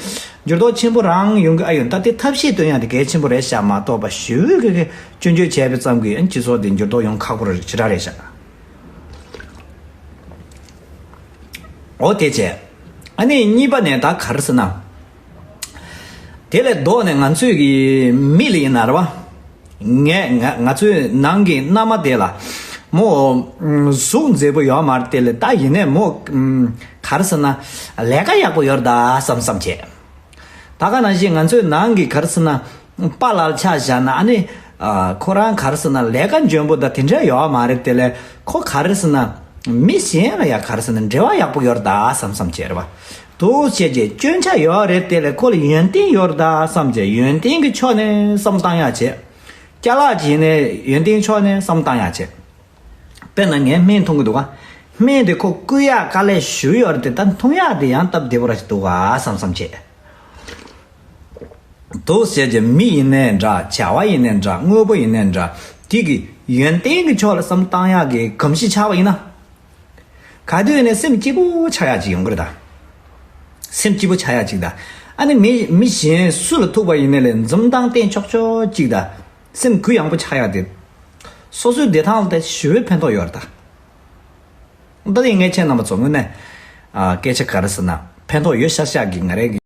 འགྱུར་ལྡོག་ཆེན་པོ་རང་ཡོང་གི་ཨ་ཡོད། ད་དེ་ཐབས་ཤེས་སྟོན་ཡག་དེ་གལ་ཆེན་པོ་རེད་ཤག་མ་གཏོགས་པ་ཞུ་གི་གི་སྐྱོན་བརྗོད་བྱས་པའི་ཙམ་གྱིས་ཨ་སྤྱི་ཚོགས་དེ་འགྱུར་ལྡོག་ཡོང་ཁག་པོ་རེད་ཞེ་དྲག་རེད་ཤག་འོ་དེ་བྱས། ཨ་ནི་གཉིས་པ་ནས་ད་ག་རེ་ཟེར་ན། དེ་ལས་ལྡོག་ནས་ང་ཚོས་ཀྱི་མི་ལ་ཡིན་ན་རེད་བ། ངས་ང་ང་ཚོའི་ནང་གི་མནའ་མ་དེ་ལ་མོ་གཟུགས་མཛེས་པོ་ཡོད་མ་རེད། དེ་ལས་ད་ཡིན་ནས་མོ་ག་རེ་ཟེར་ན་ལས་ཀ་ཡག་པོ་ཡོད་རེད་ད་བསམ་བསམ་བྱས། ད་ག་ནང་བཞིན་ང་ཚོའི་ནང་གི་ག་རེ་ཟེར་ན་པཱ་ལགས་ཆ་བཞག་ན་ཨ་ནི་ཁོ་རང་ག་རེ་ཟེར་ན་ལས་ཀ་འཇོན་པོ་ད་དེ་འདྲ་ཡོད་མ་རེད། དེ་ལས་ཁོ་ག་རེ་ཟེར་ན་མི་གཞན་ལ་ཡང་ག་རེ་ཟེར་ན་འབྲེལ་བ་ཡག་པོ་ཡོད་རེད་ད་བསམ་བསམ་བྱས་རེད་བ། དུ་བྱས་རྗེས་སྐྱོན་ཆ་ཡོད་རེད། དེ་ལས་ཁོ་ལ་ཡོན་ཏན་ཡོད་རེད་ད་བསམ་བྱས་ཡོན་ཏན་གྱི་ཕྱོགས་ནས་བསམ་བཏང་ཡག་བྱས། ཅ་ལག་ཅིག་ནས་ཡོན་ཏན་ཕྱོགས་ནས་བསམ་བཏང་ཡག་བྱས། དཔེར་ན་ངས་སྨན་འཐུང་གི་འདུག་ག་སྨན་དེ་ཁོ་བསྐུ་ཡག་དཀའ་ལས་ཞུ་ཡོད་རེད་དེ་ད་འཐུང་ཡག་དེ་ཡང་སྟབས་བདེ་པོ་ར་ཞིག་འདུག་ག་བསམ་བསམ་བྱས། དུ་བྱས་རྗེས་མི་ཡིན་ནའི་འདྲ། བྱ་བ་ཡིན་ནའི་འདྲ། དངོས་པོ་ཡིན་ནའི་འདྲ། དེ་གི་ཡོན་ཏན་གྱི་ཕྱོགས་ལ་བསམ་བཏང་ཡག་གི་གོམས་གཤིས་ཆགས་པ་ཡིན་ན། ག་དུས་ནས་སེམས་སྐྱིད་པོ་ཆགས་ཡག་ཅིག་ཡོང་གི་རེད་ད། སེམས་སྐྱིད་པོ་ཆགས་ཡག་ཅིག་ད། ཨ་ནི་མི་མི་གཞན་སུ་ལ་ཐུག་པ་ཡིན་ནའི་ལས་འཛུམ་མདངས་བསྟན་ཆོག་ཆོག་ཅིག་ད། སེམས་གུ་ཡངས་པོ་ཆགས་ཡག་དེ། སོ་སོའི་བདེ་ཐང་ལ་དེ་ཞེ་པོའི་ཕན་ཐོགས་ཡོད་རེད་ད། ད་དེ་ངས་ཁྱེད་རྣམ་པ་ཚོ་དངོས་གནས། ཨ་སྐད་ཆ་ག་རེ་ཟེར་ན་ཕན་ཐོགས་ཡོད་ཤག་ཤག་གི་ང་རའི་གི